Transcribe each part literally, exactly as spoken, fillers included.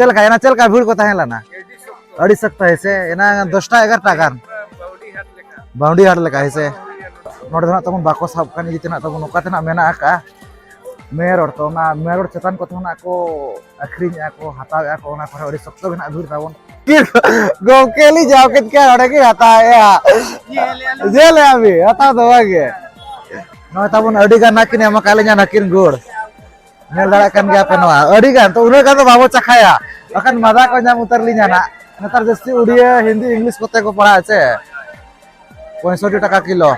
ᱪᱮᱫ ᱞᱮᱠᱟ ᱮᱱᱟ, ᱪᱮᱫ ᱞᱮᱠᱟ ᱵᱷᱤᱲ ᱠᱚ ᱛᱟᱦᱮᱸ ᱞᱮᱱᱟ? ᱟᱹᱰᱤ ᱥᱚᱠᱛᱚ ᱦᱮᱸ ᱥᱮ, ᱮᱱᱟ ᱫᱚᱥᱴᱟ ᱮᱜᱟᱨᱚᱴᱟ ᱜᱟᱱ᱾ ᱵᱟᱣᱰᱤ ᱦᱟᱴ ᱞᱮᱠᱟ ᱦᱮᱸ ᱥᱮ᱾ ᱱᱚᱰᱮ ᱫᱚ ᱱᱟᱜ ᱛᱟᱵᱚᱱ ᱵᱟᱠᱚ ᱥᱟᱵ ᱠᱟᱱ, ᱤᱭᱟᱹ ᱛᱮ ᱱᱟᱜ ᱛᱟᱵᱚᱱ ᱚᱠᱟ ᱛᱮ ᱱᱟᱜ ᱢᱮᱱᱟᱜ ᱟᱠᱟᱫᱼᱟ ᱢᱮᱱ ᱨᱳᱰ, ᱛᱚ ᱚᱱᱟ ᱢᱮᱱ ᱨᱳᱰ ᱪᱮᱛᱟᱱ ᱠᱚᱛᱮ ᱦᱚᱸ ᱱᱟᱜ ᱠᱚ ᱟᱹᱠᱷᱨᱤᱧᱮᱜᱼᱟ ᱠᱚ, ᱦᱟᱛᱟᱣᱮᱜᱼᱟ ᱠᱚ, ᱚᱱᱟ ᱠᱚᱨᱮ ᱟᱹᱰᱤ ᱥᱚᱠᱛᱚ ᱜᱮ ᱱᱟᱜ ᱵᱷᱤᱲ ᱛᱟᱵᱚᱱ᱾ ᱜᱚᱢᱠᱮ ᱞᱤᱧ ᱡᱟᱣ ᱠᱮᱫ ᱠᱚᱣᱟ, ᱱᱚᱰᱮ ᱜᱮ ᱦᱟᱛᱟᱣᱮᱜᱼᱟ᱾ ᱧᱮᱞᱮᱜᱼᱟ ᱵᱤᱱ, ᱦᱟᱛᱟᱣ ᱫᱚ ᱵᱟᱝ ᱜᱮ᱾ ᱱᱚᱜᱼᱚᱭ ᱛᱟᱵᱚᱱ ᱟᱹᱰᱤ ᱜᱟᱱ ᱱᱟᱜ ᱠᱤᱱ ᱮᱢ ᱟᱠᱟᱫ ᱞᱤᱧᱟ ᱱᱟᱹᱠᱤᱱ ᱜᱩᱲ᱾ ᱧᱮᱞ ᱫᱟᱲᱮᱭᱟᱜ ᱠᱟᱱ ᱜᱮᱭᱟ ᱯᱮ ᱱᱚᱣᱟ᱾ ᱟᱹᱰᱤ ᱜᱟᱱ, ᱛᱚ ᱩᱱᱟᱹᱜ ᱜᱟᱱ ᱫᱚ ᱵᱟᱵᱚ ᱪᱟᱠᱷᱟᱭᱟ, ᱵᱟᱠᱷᱟᱱ ᱢᱟᱫᱟ ᱠᱚ ᱧᱟᱢ ᱩᱛᱟᱹᱨ ᱞᱤᱧᱟ ᱱᱟᱜ᱾ ᱱᱮᱛᱟᱨ ᱡᱟᱹᱥᱛᱤ ᱩᱲᱤᱭᱟᱹ, ᱦᱤᱱᱫᱤ, ᱤᱝᱞᱤᱥ ᱠᱚᱛᱮ ᱠᱚ ᱯᱟᱲᱦᱟᱜᱼᱟ ᱪᱮ᱾ ᱯᱚᱸᱭᱥᱚᱴᱴᱤ ᱴᱟᱠᱟ ᱠᱤᱞᱳ᱾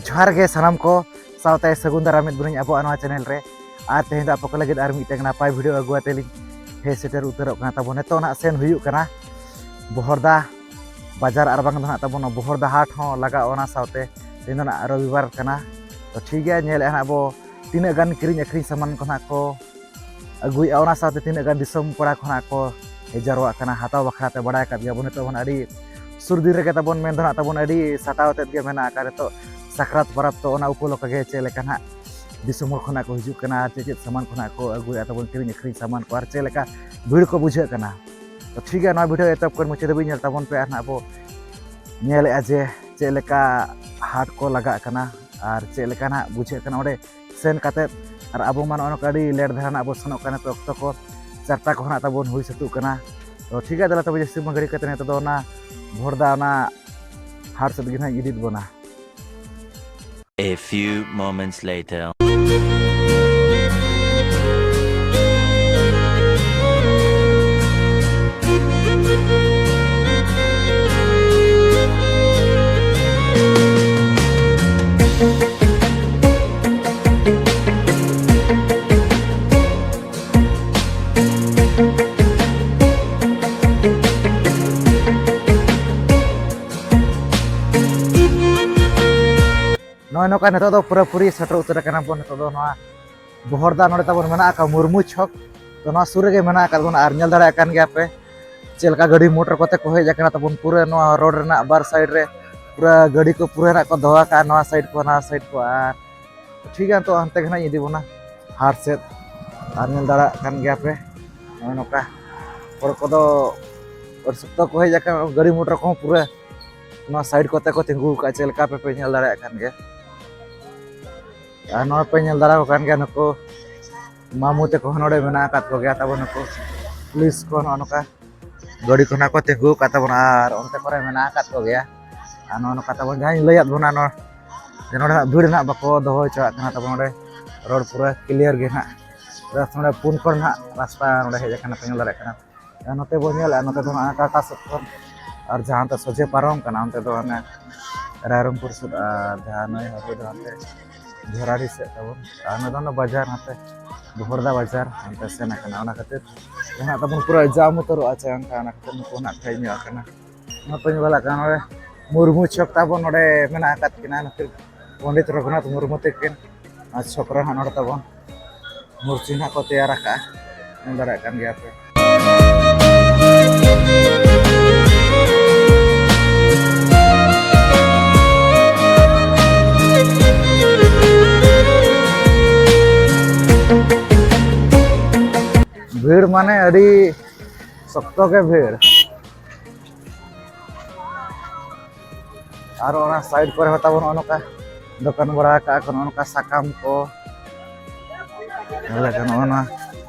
ᱡᱚᱦᱟᱨ ᱜᱮ ᱥᱟᱱᱟᱢ ᱠᱚ, ᱥᱟᱶᱛᱮ ᱥᱟᱹᱜᱩᱱ ᱫᱟᱨᱟᱢ ᱢᱤᱫ ᱵᱚᱱᱟᱹᱧ ᱟᱵᱚᱣᱟᱜ ᱱᱚᱣᱟ ᱪᱮᱱᱮᱞ ᱨᱮ᱾ ᱟᱨ ᱛᱮᱦᱮᱧ ᱫᱚ ᱟᱯᱮ ᱠᱚ ᱞᱟᱹᱜᱤᱫ ᱟᱨ ᱢᱤᱫᱴᱟᱝ ᱱᱟᱯᱟᱭ ᱵᱷᱤᱰᱤᱭᱳ ᱟᱹᱜᱩ ᱟᱛᱮ ᱞᱤᱧ ᱦᱮᱡ ᱥᱮᱴᱮᱨ ᱩᱛᱟᱹᱨᱚᱜ ᱠᱟᱱᱟ᱾ ᱛᱟᱵᱚᱱ ᱱᱤᱛᱚᱜ ᱱᱟᱜ ᱥᱮᱱ ᱦᱩᱭᱩᱜ ᱠᱟᱱᱟ ᱵᱚᱦᱚᱲᱫᱟ ᱵᱟᱡᱟᱨ, ᱟᱨ ᱵᱟᱝ ᱫᱚ ᱱᱟᱜ ᱛᱟᱵᱚᱱ ᱵᱚᱦᱚᱲᱫᱟ ᱦᱟᱴ ᱦᱚᱸ ᱞᱟᱜᱟᱜᱼᱟ ᱚᱱᱟ ᱥᱟᱶᱛᱮ᱾ ᱛᱮᱦᱮᱧ ᱫᱚ ᱱᱟᱜ ᱨᱚᱵᱤᱵᱟᱨ ᱠᱟᱱᱟ, ᱛᱚ ᱴᱷᱤᱠ ᱜᱮᱭᱟ, ᱧᱮᱞᱮᱫᱼᱟ ᱱᱟᱜ ᱟᱵᱚ ᱛᱤᱱᱟᱹᱜ ᱜᱟᱱ ᱠᱤᱨᱤᱧ ᱟᱹᱠᱷᱨᱤᱧ ᱥᱟᱢᱟᱱ ᱠᱚ ᱱᱟᱜ ᱠᱚ ᱟᱹᱜᱩᱭᱮᱫᱼᱟ, ᱚᱱᱟ ᱥᱟᱶᱛᱮ ᱛᱤᱱᱟᱹᱜ ᱜᱟᱱ ᱫᱤᱥᱚᱢ ᱠᱚᱲᱟ ᱠᱚ ᱱᱟᱜ ᱠᱚ ᱦᱮᱡ ᱡᱟᱨᱣᱟᱜ ᱠᱟᱱᱟ ᱦᱟᱛᱟᱣ ᱵᱟᱠᱷᱨᱟ ᱛᱮ᱾ ᱵᱟᱲᱟᱭ ᱟᱠᱟᱫ ᱜᱮᱭᱟ ᱵᱚᱱ ᱱᱤᱛᱚᱜ ᱵᱚᱱ ᱟᱹᱰᱤ ᱥᱩᱨ ᱫᱤᱱ ᱨᱮᱜᱮ ᱛᱟᱵᱚᱱ ᱢᱮᱱ ᱫᱚ ᱱᱟᱜ ᱛᱟᱵᱚᱱ ᱟᱹᱰᱤ ᱥᱟᱴᱟᱣ ᱟᱛᱮᱫ ᱜᱮ ᱢᱮᱱᱟᱜ ᱟᱠᱟᱫ ᱱᱤᱛᱚᱜ ᱥᱟᱠᱨᱟᱛ ᱯᱚᱨᱚᱵᱽ, ᱛᱚ ᱚᱱᱟ ᱩᱯᱚᱞᱚᱠᱠᱷᱮ ᱜᱮ ᱪᱮᱫ ᱞᱮᱠᱟ ᱱᱟᱜ ᱫᱤᱥᱚᱢ ᱦᱚᱲ ᱠᱷᱚᱱᱟᱜ ᱠᱚ ᱦᱤᱡᱩᱜ ᱠᱟᱱᱟ ᱟᱨ ᱪᱮᱫ ᱪᱮᱫ ᱥᱟᱢᱟᱱ ᱠᱷᱚᱱᱟᱜ ᱠᱚ ᱟᱹᱜᱩᱭᱮᱫᱼᱟ ᱛᱟᱵᱚᱱ ᱠᱤᱨᱤᱧ ᱟᱹᱠᱷᱨᱤᱧ ᱥᱟᱢᱟᱱ ᱠᱚ ᱟᱨ ᱪᱮᱫ ᱞᱮᱠᱟ ᱵᱷᱤᱲ ᱠᱚ ᱵᱩᱡᱷᱟᱹᱜ ᱠᱟᱱᱟ᱾ ᱛᱚ ᱴᱷᱤᱠ ᱜᱮᱭᱟ, ᱱᱚᱣᱟ ᱵᱷᱤᱰᱤᱭᱳ ᱮᱛᱚᱦᱚᱵ ᱠᱷᱚᱱ ᱢᱩᱪᱟᱹᱫ ᱫᱷᱟᱹᱵᱤᱡ ᱧᱮᱞ ᱛᱟᱵᱚᱱ ᱯᱮ᱾ ᱟᱨ ᱱᱟᱜ ᱵᱚ ᱧᱮᱞᱮᱫᱼᱟ ᱡᱮ ᱪᱮᱫ ᱞᱮᱠᱟ ᱦᱟᱴ ᱠᱚ ᱞᱟᱜᱟᱜ ᱠᱟᱱᱟ ᱟᱨ ᱪᱮᱫ ᱞᱮᱠᱟ ᱱᱟᱜ ᱵᱩᱡᱷᱟᱹᱜ ᱠᱟᱱᱟ ᱚᱸᱰᱮ ᱥᱮᱱ ᱠᱟᱛᱮᱫ᱾ ᱟᱨ ᱟᱵᱚ ᱢᱟ ᱱᱚᱜᱼᱚ ᱱᱚᱝᱠᱟ ᱟᱹᱰᱤ ᱞᱮᱴ ᱫᱷᱟᱨᱟ ᱱᱟᱜ ᱵᱚ ᱥᱮᱱᱚᱜ ᱠᱟᱱᱟ, ᱛᱚ ᱚᱠᱛᱚ ᱠᱚ ᱪᱟᱨᱴᱟ ᱠᱚ ᱱᱟᱜ ᱛᱟᱵᱚᱱ ᱦᱩᱭ ᱥᱟᱹᱛᱚᱜ ᱠᱟᱱᱟ᱾ ᱛᱚ ᱴᱷᱤᱠ ᱜᱮᱭᱟ, ᱫᱮᱞᱟ ᱛᱚᱵᱮ ᱡᱟᱹᱥᱛᱤ ᱵᱟᱝ ᱜᱷᱟᱹᱲᱤ ᱠᱟᱛᱮ ᱱᱤᱛᱚᱜ ᱫᱚ ᱚᱱᱟ ᱵᱷᱚᱨᱫᱟ ᱚᱱᱟ ᱦᱟᱴ ᱥᱮᱫ ᱜᱮ ᱱᱟᱜ ᱤᱧ ᱤᱫᱤᱭᱮᱫ ᱵᱚᱱᱟ᱾ A few moments later. ᱱᱚᱜᱼᱚᱭ ᱱᱚᱝᱠᱟ ᱱᱤᱛᱚᱜ ᱫᱚ ᱯᱩᱨᱟᱹᱯᱩᱨᱤ ᱥᱮᱴᱮᱨ ᱩᱛᱟᱹᱨ ᱟᱠᱟᱱᱟ ᱵᱚᱱ᱾ ᱱᱤᱛᱚᱜ ᱫᱚ ᱱᱚᱣᱟ ᱵᱚᱦᱚᱲᱫᱟ ᱱᱚᱰᱮ ᱛᱟᱵᱚᱱ ᱢᱮᱱᱟᱜ ᱟᱠᱟᱫ ᱢᱩᱨᱢᱩ ᱪᱷᱚᱠ, ᱛᱚ ᱱᱚᱣᱟ ᱥᱩᱨ ᱨᱮᱜᱮ ᱢᱮᱱᱟᱜ ᱟᱠᱟᱫ ᱵᱚᱱᱟ᱾ ᱟᱨ ᱧᱮᱞ ᱫᱟᱲᱮᱭᱟᱜ ᱠᱟᱱ ᱜᱮᱭᱟ ᱯᱮ ᱪᱮᱫ ᱞᱮᱠᱟ ᱜᱟᱹᱰᱤ ᱢᱚᱴᱚᱨ ᱠᱚᱛᱮ ᱠᱚ ᱦᱮᱡ ᱟᱠᱟᱱᱟ ᱛᱟᱵᱚᱱ᱾ ᱯᱩᱨᱟᱹ ᱱᱚᱣᱟ ᱨᱳᱰ ᱨᱮᱱᱟᱜ ᱵᱟᱨ ᱥᱟᱭᱤᱰ ᱨᱮ ᱯᱩᱨᱟᱹ ᱜᱟᱹᱰᱤ ᱠᱚ ᱯᱩᱨᱟᱹ ᱱᱟᱜ ᱠᱚ ᱫᱚᱦᱚ ᱟᱠᱟᱫᱼᱟ, ᱱᱚᱣᱟ ᱥᱟᱭᱤᱰ ᱠᱚ, ᱱᱚᱣᱟ ᱥᱟᱭᱤᱰ ᱠᱚ᱾ ᱟᱨ ᱴᱷᱤᱠ ᱜᱮᱭᱟ, ᱱᱤᱛᱚᱜ ᱦᱟᱱᱛᱮ ᱜᱮ ᱱᱟᱜ ᱤᱧ ᱤᱫᱤ ᱵᱚᱱᱟ ᱦᱟᱴ ᱥᱮᱫ᱾ ᱟᱨ ᱧᱮᱞ ᱫᱟᱲᱮᱭᱟᱜ ᱠᱟᱱ ᱜᱮᱭᱟ ᱯᱮ, ᱱᱚᱜᱼᱚᱭ ᱱᱚᱝᱠᱟ ᱦᱚᱲ ᱠᱚᱫᱚ ᱟᱹᱰᱤ ᱥᱚᱠᱛᱚ ᱠᱚ ᱦᱮᱡ ᱟᱠᱟᱱᱟ᱾ ᱜᱟᱹᱰᱤ ᱢᱚᱴᱚᱨ ᱠᱚᱦᱚᱸ ᱯᱩᱨᱟᱹ ᱱᱚᱣᱟ ᱥᱟᱭᱤᱰ ᱠᱚᱛᱮ ᱠᱚ ᱛᱤᱸᱜᱩ ᱟᱠᱟᱫᱼᱟ, ᱪᱮᱫ ᱞᱮᱠᱟ ᱯᱮ, ᱯᱮ ᱧᱮᱞ ᱫᱟᱲᱮᱭᱟᱜ ᱠᱟᱱ ᱜᱮᱭᱟ᱾ ᱟᱨ ᱱᱚᱣᱟ ᱯᱮ ᱧᱮᱞ ᱫᱟᱲᱮᱭᱟᱠᱚ ᱠᱟᱱ ᱜᱮᱭᱟ, ᱱᱩᱠᱩ ᱢᱟᱢᱩ ᱛᱟᱠᱚ ᱦᱚᱸ ᱱᱚᱰᱮ ᱢᱮᱱᱟᱜ ᱟᱠᱟᱫ ᱠᱚᱜᱮᱭᱟ ᱛᱟᱵᱚᱱ, ᱱᱩᱠᱩ ᱯᱩᱞᱤᱥ ᱠᱚ ᱱᱚᱜᱼᱚ ᱱᱚᱝᱠᱟ ᱜᱟᱹᱰᱤ ᱠᱷᱚᱱᱟᱜ ᱠᱚ ᱛᱤᱸᱜᱩ ᱟᱠᱟᱫ ᱛᱟᱵᱚᱱᱟ ᱟᱨ ᱚᱱᱛᱮ ᱠᱚᱨᱮ ᱢᱮᱱᱟᱜ ᱟᱠᱟᱫ ᱠᱚᱜᱮᱭᱟ᱾ ᱟᱨ ᱱᱚᱜᱼᱚ ᱱᱚᱝᱠᱟ ᱛᱟᱵᱚᱱ ᱡᱟᱦᱟᱸᱧ ᱞᱟᱹᱭᱟᱫ ᱵᱚᱱᱟ, ᱱᱚᱣᱟ ᱡᱮ ᱱᱚᱰᱮ ᱱᱟᱜ ᱵᱷᱤᱲ ᱱᱟᱜ ᱵᱟᱠᱚ ᱫᱚᱦᱚ ᱦᱚᱪᱚᱣᱟᱜ ᱠᱟᱱᱟ ᱛᱟᱵᱚᱱ, ᱱᱚᱰᱮ ᱨᱳᱰ ᱯᱩᱨᱟᱹ ᱠᱞᱤᱭᱟᱨ ᱜᱮ ᱱᱟᱜ᱾ ᱡᱟᱥᱴ ᱱᱚᱰᱮ ᱯᱩᱱ ᱠᱚᱬ ᱱᱟᱜ ᱨᱟᱥᱛᱟ ᱱᱚᱰᱮ ᱦᱮᱡ ᱟᱠᱟᱱᱟ, ᱯᱮ ᱧᱮᱞ ᱫᱟᱲᱮᱭᱟᱜ ᱠᱟᱱᱟ᱾ ᱟᱨ ᱱᱚᱛᱮ ᱵᱚᱱ ᱧᱮᱞᱟ, ᱱᱚᱛᱮ ᱫᱚ ᱱᱟᱜ ᱴᱟᱴᱟ ᱥᱮᱫ ᱠᱷᱚᱱ, ᱟᱨ ᱡᱟᱦᱟᱸ ᱛᱮ ᱥᱚᱡᱷᱮ ᱯᱟᱨᱚᱢ ᱠᱟᱱᱟ, ᱚᱱᱛᱮ ᱫᱚ ᱦᱟᱱᱮ ᱨᱟᱭᱨᱚᱝᱯᱩᱨ ᱥᱮᱫ, ᱟᱨ ᱡᱟᱦᱟᱸ ᱱᱟᱹᱭ ᱦᱟᱹᱠᱩ ᱫᱚ ᱦᱟᱱᱛᱮ ᱡᱷᱚᱨᱟᱰᱤ ᱥᱮᱫ ᱛᱟᱵᱚᱱ᱾ ᱟᱨ ᱱᱚᱰᱮ ᱫᱚ ᱵᱟᱡᱟᱨ ᱦᱟᱱᱛᱮ ᱵᱚᱦᱚᱲᱫᱟ ᱵᱟᱡᱟᱨ ᱦᱟᱱᱛᱮ ᱥᱮᱱ ᱟᱠᱟᱱᱟ, ᱚᱱᱟ ᱠᱷᱟᱹᱛᱤᱨ ᱡᱟᱦᱟᱸ ᱛᱟᱵᱚᱱ ᱯᱩᱨᱟᱹ ᱡᱟᱢ ᱩᱛᱟᱹᱨᱚᱜᱼᱟ ᱪᱮ, ᱚᱱᱠᱟ ᱚᱱᱟ ᱠᱷᱟᱹᱛᱤᱨ ᱱᱩᱠᱩ ᱱᱟᱜ ᱴᱷᱮᱡ ᱧᱚᱜ ᱟᱠᱟᱱᱟ᱾ ᱱᱚᱛᱮ ᱧᱮᱞᱚᱜ ᱠᱟᱱᱟ ᱱᱚᱰᱮ ᱢᱩᱨᱢᱩ ᱪᱷᱚᱠ ᱛᱟᱵᱚᱱ ᱱᱚᱰᱮ ᱢᱮᱱᱟᱜ ᱟᱠᱟᱫ ᱠᱤᱱᱟ, ᱱᱩᱠᱤᱱ ᱯᱚᱱᱰᱤᱛ ᱨᱚᱜᱷᱩᱱᱟᱛᱷ ᱢᱩᱨᱢᱩ ᱛᱟᱹᱠᱤᱱ᱾ ᱟᱨ ᱪᱷᱚᱠ ᱨᱮ ᱦᱟᱸᱜ ᱱᱚᱰᱮ ᱛᱟᱵᱚᱱ ᱢᱩᱨᱛᱤ ᱱᱟᱜ ᱠᱚ ᱛᱮᱭᱟᱨ ᱟᱠᱟᱫᱼᱟ, ᱧᱮᱞ ᱫᱟᱲᱮᱭᱟᱜ ᱠᱟᱱ ᱜᱮᱭᱟ ᱯᱮ᱾ ᱵᱷᱤᱲ ᱢᱟᱱᱮ ᱟᱹᱰᱤ ᱥᱚᱠᱛᱚ ᱜᱮ ᱵᱷᱤᱲ᱾ ᱟᱨ ᱚᱱᱟ ᱥᱟᱭᱤᱰ ᱠᱚᱨᱮ ᱦᱚᱸ ᱛᱟᱵᱚᱱ ᱱᱚᱜᱼᱚ ᱱᱚᱝᱠᱟ ᱫᱚᱠᱟᱱ ᱵᱟᱲᱟ ᱟᱠᱟᱫᱼᱟ ᱠᱚ, ᱱᱚᱜᱼᱚ ᱱᱚᱝᱠᱟ ᱥᱟᱠᱟᱢ ᱠᱚ, ᱧᱮᱞ ᱞᱮᱠᱷᱟᱱ ᱱᱚᱜᱼᱚ ᱱᱚᱣᱟ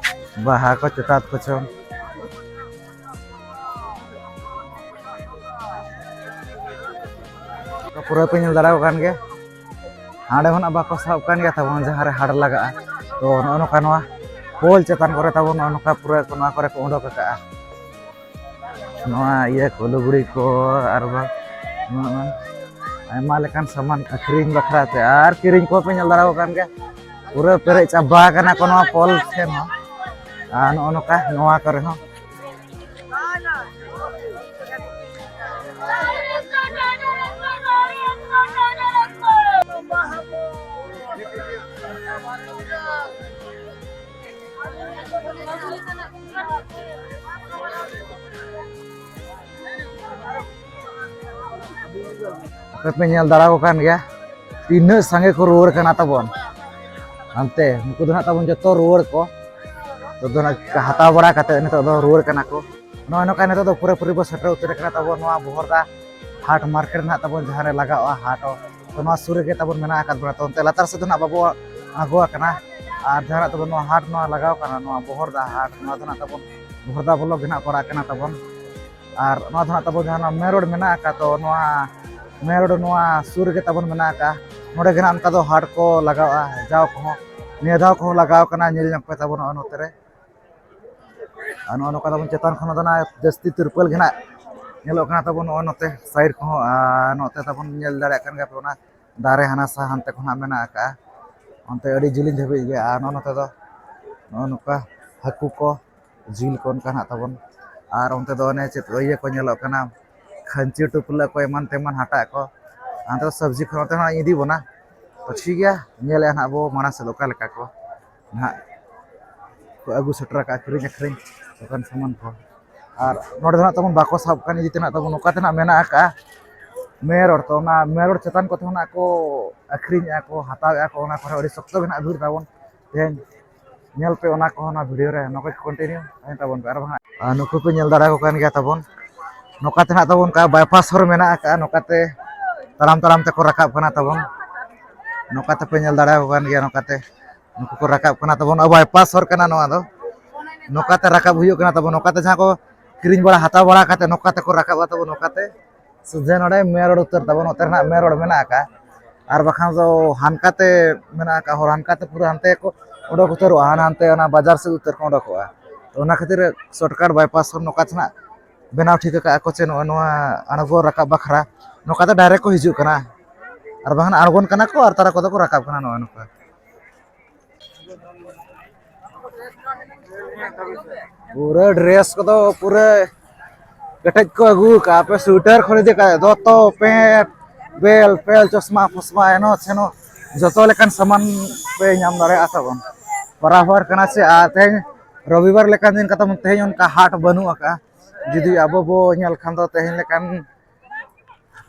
ᱵᱟᱦᱟ ᱠᱚ, ᱪᱚᱴᱟᱛ ᱠᱚ ᱪᱚᱝ, ᱯᱩᱨᱟᱹ ᱯᱮ ᱧᱮᱞ ᱫᱟᱲᱮᱭᱟᱠᱚ ᱠᱟᱱ ᱜᱮᱭᱟ᱾ ᱦᱟᱸᱰᱮ ᱠᱷᱚᱱᱟᱜ ᱵᱟᱠᱚ ᱥᱟᱵ ᱠᱟᱱ ᱜᱮᱭᱟ ᱛᱟᱵᱚᱱ, ᱡᱟᱦᱟᱸ ᱨᱮ ᱦᱟᱴ ᱞᱟᱜᱟᱜᱼᱟ᱾ ᱛᱚ ᱱᱚᱜᱼᱚ ᱱᱚᱝᱠᱟ ᱱᱚᱣᱟ ᱯᱳᱞ ᱪᱮᱛᱟᱱ ᱠᱚᱨᱮ ᱛᱟᱵᱚᱱ ᱱᱚᱜᱼᱚ ᱱᱚᱝᱠᱟ ᱯᱩᱨᱟᱹ ᱠᱚ, ᱱᱚᱣᱟ ᱠᱚᱨᱮ ᱠᱚ ᱩᱰᱩᱠ ᱟᱠᱟᱜᱼᱟ᱾ ᱱᱚᱣᱟ ᱤᱭᱟᱹ ᱠᱚ, ᱞᱩᱜᱽᱲᱤ ᱠᱚ, ᱟᱨ ᱵᱟᱝ ᱱᱚᱣᱟ ᱟᱭᱢᱟ ᱞᱮᱠᱟᱱ ᱥᱟᱢᱟᱱ ᱟᱹᱠᱷᱨᱤᱧ ᱵᱟᱠᱷᱨᱟ ᱛᱮ, ᱟᱨ ᱠᱤᱨᱤᱧ ᱠᱚᱦᱚᱸ ᱯᱮ ᱧᱮᱞ ᱫᱟᱲᱮᱭᱟᱠᱚ ᱠᱟᱱ ᱜᱮᱭᱟ, ᱯᱩᱨᱟᱹ ᱯᱮᱨᱮᱡ ᱪᱟᱵᱟ ᱟᱠᱟᱱᱟ ᱠᱚ ᱱᱚᱣᱟ ᱯᱳᱞ ᱴᱷᱮᱱ ᱦᱚᱸ᱾ ᱟᱨ ᱱᱚᱜᱼᱚ ᱱᱚᱝᱠᱟ ᱱᱚᱣᱟ ᱠᱚᱨᱮ ᱦᱚᱸ᱾ ᱟᱯᱮ ᱯᱮ ᱧᱮᱞ ᱫᱟᱲᱮᱭᱟᱠᱚ ᱠᱟᱱ ᱜᱮᱭᱟ, ᱛᱤᱱᱟᱹᱜ ᱥᱟᱸᱜᱮ ᱠᱚ ᱨᱩᱣᱟᱹᱲ ᱠᱟᱱᱟ ᱛᱟᱵᱚᱱ᱾ ᱦᱟᱱᱛᱮ ᱩᱱᱠᱩ ᱫᱚ ᱱᱟᱜ ᱛᱟᱵᱚᱱ ᱡᱚᱛᱚ ᱨᱩᱣᱟᱹᱲ ᱠᱚ, ᱫᱚ ᱦᱟᱛᱟᱣ ᱵᱟᱲᱟ ᱠᱟᱛᱮ ᱱᱤᱛᱚᱜ ᱫᱚ ᱨᱩᱣᱟᱹᱲ ᱠᱟᱱᱟ ᱠᱚ᱾ ᱱᱚᱜᱼᱚᱭ ᱱᱚᱝᱠᱟ ᱱᱤᱛᱚᱜ ᱫᱚ ᱯᱩᱨᱟᱹᱯᱩᱨᱤ ᱵᱚ ᱥᱮᱴᱮᱨ ᱩᱛᱟᱹᱨ ᱠᱟᱱᱟ ᱛᱟᱵᱚ ᱱᱚᱣᱟ ᱵᱚᱦᱚᱨᱫᱟ ᱦᱟᱴ ᱢᱟᱨᱠᱮᱴ ᱱᱟᱦᱟᱜ ᱛᱟᱵᱚᱱ, ᱡᱟᱦᱟᱸ ᱨᱮ ᱞᱟᱜᱟᱣᱼᱟ ᱦᱟᱴ᱾ ᱛᱚ ᱱᱚᱣᱟ ᱥᱩᱨ ᱨᱮᱜᱮ ᱛᱟᱵᱚᱱ ᱢᱮᱱᱟᱜ ᱟᱠᱟᱫ ᱵᱚᱱᱟ᱾ ᱛᱚ ᱚᱱᱛᱮ ᱞᱟᱛᱟᱨ ᱥᱮᱫ ᱫᱚ ᱱᱟᱦᱟᱜ ᱵᱟᱵᱚ ᱟᱬᱜᱚ ᱟᱠᱟᱱᱟ᱾ ᱟᱨ ᱡᱟᱦᱟᱸ ᱱᱟᱜ ᱛᱟᱵᱚᱱ ᱱᱚᱣᱟ ᱦᱟᱴ ᱱᱚᱣᱟ ᱞᱟᱜᱟᱣ ᱠᱟᱱᱟ, ᱱᱚᱣᱟ ᱵᱚᱦᱚᱨᱫᱟ ᱦᱟᱴ, ᱱᱚᱣᱟ ᱫᱚ ᱱᱟᱦᱟᱜ ᱛᱟᱵᱚᱱ ᱵᱚᱦᱚᱨᱫᱟ ᱵᱞᱚᱠ ᱜᱮ ᱱᱟᱦᱟᱜ ᱯᱟᱲᱟᱜ ᱠᱟᱱᱟ ᱛᱟᱵᱚᱱ᱾ ᱟᱨ ᱱᱚᱣᱟ ᱫᱚ ᱱᱟᱦᱟᱜ ᱛᱟᱵᱚᱱ ᱡᱟᱦᱟᱸ ᱱᱚᱣᱟ ᱢᱮᱱ ᱨᱳᱰ ᱢᱮᱱᱟᱜ ᱟᱠᱟᱫ, ᱛᱚ ᱱᱚᱣᱟ ᱢᱮᱱ ᱨᱳᱰ ᱱᱚᱣᱟ ᱥᱩᱨ ᱨᱮᱜᱮ ᱛᱟᱵᱚᱱ ᱢᱮᱱᱟᱜ ᱟᱠᱟᱫ᱾ ᱱᱚᱰᱮ ᱜᱮ ᱱᱟᱦᱟᱜ ᱚᱱᱠᱟ ᱫᱚ ᱦᱟᱴ ᱠᱚ ᱞᱟᱜᱟᱣᱼᱟ, ᱡᱟᱣ ᱠᱚᱦᱚᱸ ᱱᱤᱭᱟᱹ ᱫᱷᱟᱣ ᱠᱚᱦᱚᱸ ᱞᱟᱜᱟᱣ ᱠᱟᱱᱟ᱾ ᱧᱮᱞ ᱧᱚᱜ ᱯᱮ ᱛᱟᱵᱚᱱ ᱱᱚᱜᱼᱚᱭ ᱱᱚᱛᱮ ᱨᱮ᱾ ᱟᱨ ᱱᱚᱜᱼᱚ ᱱᱚᱝᱠᱟ ᱛᱟᱵᱚᱱ ᱪᱮᱛᱟᱱ ᱠᱷᱚᱱ ᱫᱚ ᱱᱟᱦᱟᱜ ᱡᱟᱹᱥᱛᱤ ᱛᱤᱨᱯᱚᱞ ᱜᱮ ᱱᱟᱦᱟᱜ ᱧᱮᱞᱚᱜ ᱠᱟᱱᱟ ᱛᱟᱵᱚᱱ ᱱᱚᱜᱼᱚᱭ ᱱᱚᱛᱮ ᱥᱟᱭᱤᱰ ᱠᱚᱦᱚᱸ᱾ ᱟᱨ ᱱᱚᱛᱮ ᱛᱟᱵᱚᱱ ᱧᱮᱞ ᱫᱟᱲᱮᱭᱟᱜ ᱠᱟᱱ ᱜᱮᱭᱟ ᱯᱮ, ᱚᱱᱟ ᱫᱟᱨᱮ ᱦᱟᱱᱟ ᱥᱟᱦᱟ ᱦᱟᱱᱛᱮ ᱠᱷᱚᱱᱟᱜ ᱢᱮᱱᱟᱜ ᱟᱠᱟᱫᱼᱟ, ᱚᱱᱛᱮ ᱟᱹᱰᱤ ᱡᱤᱞᱤᱧ ᱫᱷᱟᱹᱵᱤᱡ ᱜᱮ᱾ ᱟᱨ ᱱᱚᱜᱼᱚ ᱱᱚᱛᱮ ᱫᱚ ᱱᱚᱜᱼᱚ ᱱᱚᱝᱠᱟ ᱦᱟᱹᱠᱩ ᱠᱚ, ᱡᱤᱞ ᱠᱚ ᱚᱱᱠᱟ ᱱᱟᱦᱟᱜ ᱛᱟᱵᱚᱱ᱾ ᱟᱨ ᱚᱱᱛᱮ ᱫᱚ ᱚᱱᱮ ᱪᱮᱫ ᱤᱭᱟᱹ ᱠᱚ ᱧᱮᱞᱚᱜ ᱠᱟᱱᱟ, ᱠᱷᱟᱹᱧᱪᱤ ᱴᱩᱯᱞᱟᱹᱜ ᱠᱚ, ᱮᱢᱟᱱ ᱛᱮᱢᱟᱱ ᱦᱟᱴᱟᱜ ᱠᱚ᱾ ᱚᱱᱛᱮ ᱫᱚ ᱥᱚᱵᱽᱡᱤ ᱠᱚ ᱱᱚᱛᱮ ᱦᱚᱸ ᱤᱫᱤ ᱵᱚᱱᱟ᱾ ᱛᱚ ᱴᱷᱤᱠ ᱜᱮᱭᱟ, ᱧᱮᱞᱮᱫᱼᱟ ᱱᱟᱦᱟᱜ ᱵᱚ ᱢᱟᱲᱟᱝ ᱥᱮᱫ ᱚᱠᱟ ᱞᱮᱠᱟ ᱠᱚ ᱱᱟᱦᱟᱜ ᱠᱚ ᱟᱹᱜᱩ ᱥᱮᱴᱮᱨ ᱟᱠᱟᱫᱼᱟ, ᱠᱤᱨᱤᱧ ᱟᱹᱠᱷᱨᱤᱧ ᱫᱚᱠᱟᱱ ᱥᱟᱢᱟᱱ ᱠᱚ᱾ ᱟᱨ ᱱᱚᱰᱮ ᱫᱚ ᱱᱟᱦᱟᱜ ᱛᱟᱵᱚᱱ ᱵᱟᱠᱚ ᱥᱟᱵ ᱠᱟᱱ ᱤᱫᱤ ᱛᱮ ᱱᱟᱦᱟᱜ ᱛᱟᱵᱚᱱ ᱱᱚᱝᱠᱟ ᱛᱮ ᱱᱟᱦᱟᱜ ᱢᱮᱱᱟᱜ ᱟᱠᱟᱫᱼᱟ ᱢᱮᱱ ᱨᱳᱰ᱾ ᱛᱚ ᱚᱱᱟ ᱢᱮᱱ ᱨᱳᱰ ᱪᱮᱛᱟᱱ ᱠᱚᱛᱮ ᱦᱚᱸ ᱱᱟᱦᱟᱜ ᱠᱚ ᱟᱹᱠᱷᱨᱤᱧᱮᱫᱼᱟ ᱠᱚ, ᱦᱟᱛᱟᱣᱮᱫᱼᱟ ᱠᱚ, ᱚᱱᱟ ᱠᱚᱨᱮ ᱟᱹᱰᱤ ᱥᱚᱠᱛᱚ ᱜᱮ ᱱᱟᱦᱟᱜ ᱵᱷᱤᱲ ᱛᱟᱵᱚᱱ᱾ ᱛᱮᱦᱮᱧ ᱧᱮᱞ ᱯᱮ ᱚᱱᱟ ᱠᱚᱦᱚᱸ ᱱᱚᱣᱟ ᱵᱷᱤᱰᱤᱭᱳ ᱨᱮ, ᱱᱚᱝᱠᱟ ᱠᱚᱱᱴᱤᱱᱤᱭᱩ ᱛᱟᱦᱮᱱ ᱛᱟᱵᱚᱱ ᱯᱮ᱾ ᱟᱨ ᱵᱟᱝ, ᱟᱨ ᱱᱩᱠᱩ ᱯᱮ ᱧᱮᱞ ᱫᱟᱲᱮᱭᱟᱠᱚ ᱠᱟᱱ ᱜᱮᱭᱟ ᱛᱟᱵᱚᱱ, ᱱᱚᱝᱠᱟ ᱛᱮ ᱱᱟᱦᱟᱜ ᱛᱟᱵᱚᱱ ᱚᱱᱠᱟ ᱵᱟᱭᱯᱟᱥ ᱦᱚᱨ ᱢᱮᱱᱟᱜ ᱟᱠᱟᱫᱼᱟ, ᱱᱚᱝᱠᱟᱛᱮ ᱛᱟᱲᱟᱢ ᱛᱟᱲᱟᱢ ᱛᱮᱠᱚ ᱨᱟᱠᱟᱵ ᱠᱟᱱᱟ ᱛᱟᱵᱚᱱ᱾ ᱱᱚᱝᱠᱟ ᱛᱮᱯᱮ ᱧᱮᱞ ᱫᱟᱲᱮᱭᱟᱠᱚ ᱠᱟᱱ ᱜᱮᱭᱟ, ᱱᱚᱝᱠᱟᱛᱮ ᱱᱩᱠᱩ ᱠᱚ ᱨᱟᱠᱟᱵ ᱠᱟᱱᱟ ᱛᱟᱵᱚᱱ᱾ ᱱᱚᱣᱟ ᱵᱟᱭᱯᱟᱥ ᱦᱚᱨ ᱠᱟᱱᱟ ᱱᱚᱣᱟ ᱫᱚ, ᱱᱚᱝᱠᱟᱛᱮ ᱨᱟᱠᱟᱵ ᱦᱩᱭᱩᱜ ᱠᱟᱱᱟ ᱛᱟᱵᱚᱱ᱾ ᱱᱚᱝᱠᱟᱛᱮ ᱡᱟᱦᱟᱸ ᱠᱚ ᱠᱤᱨᱤᱧ ᱵᱟᱲᱟ ᱦᱟᱛᱟᱣ ᱵᱟᱲᱟ ᱠᱟᱛᱮ ᱱᱚᱝᱠᱟ ᱛᱮᱠᱚ ᱨᱟᱠᱟᱵᱼᱟ ᱛᱟᱵᱚᱱ, ᱱᱚᱝᱠᱟᱛᱮ ᱥᱤᱫᱷᱟᱹ ᱱᱚᱰᱮ ᱢᱮᱱ ᱨᱳᱰ ᱩᱛᱟᱹᱨ ᱛᱟᱵᱚᱱ, ᱱᱚᱛᱮ ᱨᱮᱱᱟᱜ ᱢᱮᱱ ᱨᱳᱰ ᱢᱮᱱᱟᱜ ᱟᱠᱟᱫᱼᱟ᱾ ᱟᱨ ᱵᱟᱠᱷᱟᱱ ᱫᱚ ᱦᱟᱱᱠᱟᱛᱮ ᱢᱮᱱᱟᱜ ᱟᱠᱟᱫ ᱦᱚᱨ, ᱦᱟᱱᱠᱟᱛᱮ ᱯᱩᱨᱟᱹ ᱦᱟᱱᱛᱮ ᱠᱚ ᱚᱰᱚᱠ ᱩᱛᱟᱹᱨᱚᱜᱼᱟ, ᱦᱟᱱᱟ ᱦᱟᱱᱛᱮ ᱚᱱᱟ ᱵᱟᱡᱟᱨ ᱥᱮᱫ ᱩᱛᱟᱹᱨ ᱠᱚ ᱚᱰᱚᱠᱚᱜᱼᱟ᱾ ᱛᱚ ᱚᱱᱟ ᱠᱷᱟᱹᱛᱤᱨ ᱥᱚᱨᱴᱠᱟᱴ ᱵᱟᱭᱯᱟᱥ ᱦᱚᱨ ᱱᱚᱝᱠᱟ ᱛᱮ ᱱᱟᱜ ᱵᱮᱱᱟᱣ ᱴᱷᱤᱠ ᱟᱠᱟᱫᱼᱟ ᱠᱚ ᱪᱮ ᱱᱚᱜᱼᱚᱭ ᱱᱚᱣᱟ ᱟᱬᱜᱚ ᱨᱟᱠᱟᱵ ᱵᱟᱠᱷᱨᱟ ᱱᱚᱝᱠᱟ ᱛᱮ ᱰᱟᱭᱨᱮᱠᱴ ᱠᱚ ᱦᱤᱡᱩᱜ ᱠᱟᱱᱟ, ᱟᱨ ᱵᱟᱠᱷᱟᱱ ᱟᱬᱜᱚᱱ ᱠᱟᱱᱟ ᱠᱚ ᱟᱨ ᱛᱟᱨᱟ ᱠᱚᱫᱚ ᱠᱚ ᱨᱟᱠᱟᱵ ᱠᱟᱱᱟ ᱱᱚᱜᱼᱚᱭ ᱱᱚᱝᱠᱟ᱾ ᱯᱩᱨᱟᱹ ᱰᱨᱮᱥ ᱠᱚᱫᱚ ᱯᱩᱨᱟᱹ ᱠᱮᱴᱮᱡ ᱠᱚ ᱟᱹᱜᱩ ᱟᱠᱟᱫᱼᱟ, ᱟᱯᱮ ᱥᱩᱭᱮᱴᱟᱨ ᱠᱷᱚᱱ ᱤᱫᱤ ᱠᱟᱛᱮ ᱫᱚᱛᱚ, ᱯᱮᱱᱴ, ᱵᱮᱞ ᱯᱷᱮᱞ, ᱪᱚᱥᱢᱟ ᱯᱷᱚᱥᱢᱟ, ᱮᱱᱚ ᱥᱮᱱᱚ ᱡᱚᱛᱚ ᱞᱮᱠᱟᱱ ᱥᱟᱢᱟᱱ ᱯᱮ ᱧᱟᱢ ᱫᱟᱲᱮᱭᱟᱜᱼᱟ ᱛᱟᱵᱚᱱ᱾ ᱯᱚᱨᱚᱵᱽ ᱦᱚᱨ ᱠᱟᱱᱟ ᱥᱮ, ᱟᱨ ᱛᱮᱦᱮᱧ ᱨᱚᱵᱤᱵᱟᱨ ᱞᱮᱠᱟᱱ ᱫᱤᱱ ᱠᱟᱛᱮ ᱛᱮᱦᱮᱧ ᱚᱱᱠᱟ ᱦᱟᱴ ᱵᱟᱹᱱᱩᱜ ᱟᱠᱟᱫᱼᱟ᱾ ᱡᱩᱫᱤ ᱟᱵᱚ ᱵᱚ ᱧᱮᱞ ᱠᱷᱟᱱ ᱫᱚ ᱛᱮᱦᱮᱧ ᱞᱮᱠᱟᱱ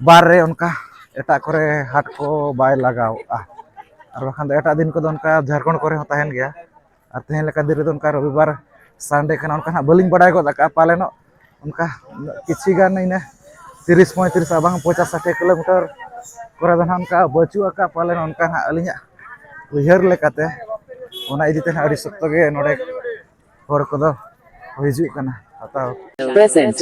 ᱵᱟᱨ ᱨᱮ ᱚᱱᱠᱟ ᱮᱴᱟᱜ ᱠᱚᱨᱮ ᱦᱟᱴ ᱠᱚ ᱵᱟᱭ ᱞᱟᱜᱟᱣᱚᱜᱼᱟ, ᱟᱨ ᱵᱟᱠᱷᱟᱱ ᱫᱚ ᱮᱴᱟᱜ ᱫᱤᱱ ᱠᱚᱫᱚ ᱚᱱᱠᱟ ᱡᱷᱟᱲᱠᱷᱚᱸᱰ ᱠᱚᱨᱮ ᱦᱚᱸ ᱛᱟᱦᱮᱱ ᱜᱮᱭᱟ᱾ ᱟᱨ ᱛᱮᱦᱮᱧ ᱞᱮᱠᱟ ᱫᱤᱱ ᱨᱮᱫᱚ ᱚᱱᱠᱟ ᱨᱚᱵᱤᱵᱟᱨ, ᱥᱟᱱᱰᱮ ᱠᱟᱱᱟ, ᱚᱱᱠᱟ ᱦᱟᱸᱜ ᱵᱟᱹᱞᱤᱧ ᱵᱟᱲᱟᱭ ᱜᱚᱫ ᱟᱠᱟᱫᱼᱟ᱾ ᱯᱟᱞᱮᱱᱚᱜ ᱚᱱᱠᱟ ᱠᱤᱪᱷᱤ ᱜᱟᱱ ᱤᱱᱟᱹ ᱛᱤᱨᱤᱥ ᱯᱚᱸᱭᱛᱨᱤᱥ ᱟᱨ ᱵᱟᱝ ᱯᱚᱧᱪᱟᱥ ᱥᱟᱴᱷᱤ ᱠᱤᱞᱳᱢᱤᱴᱟᱨ ᱠᱚᱨᱮ ᱫᱚ ᱦᱟᱸᱜ ᱚᱱᱠᱟ ᱵᱟᱹᱪᱩᱜ ᱟᱠᱟᱫᱼᱟ ᱯᱟᱞᱮᱱ, ᱚᱱᱠᱟ ᱦᱟᱸᱜ ᱟᱹᱞᱤᱧᱟᱜ ᱩᱭᱦᱟᱹᱨ ᱞᱮᱠᱟᱛᱮ᱾ ᱚᱱᱟ ᱤᱫᱤ ᱛᱮ ᱦᱟᱸᱜ ᱟᱹᱰᱤ ᱥᱚᱠᱛᱚ ᱜᱮ ᱱᱚᱰᱮ ᱦᱚᱲ ᱠᱚᱫᱚ ᱠᱚ ᱦᱤᱡᱩᱜ ᱠᱟᱱᱟ ᱦᱟᱛᱟᱣ᱾ Present.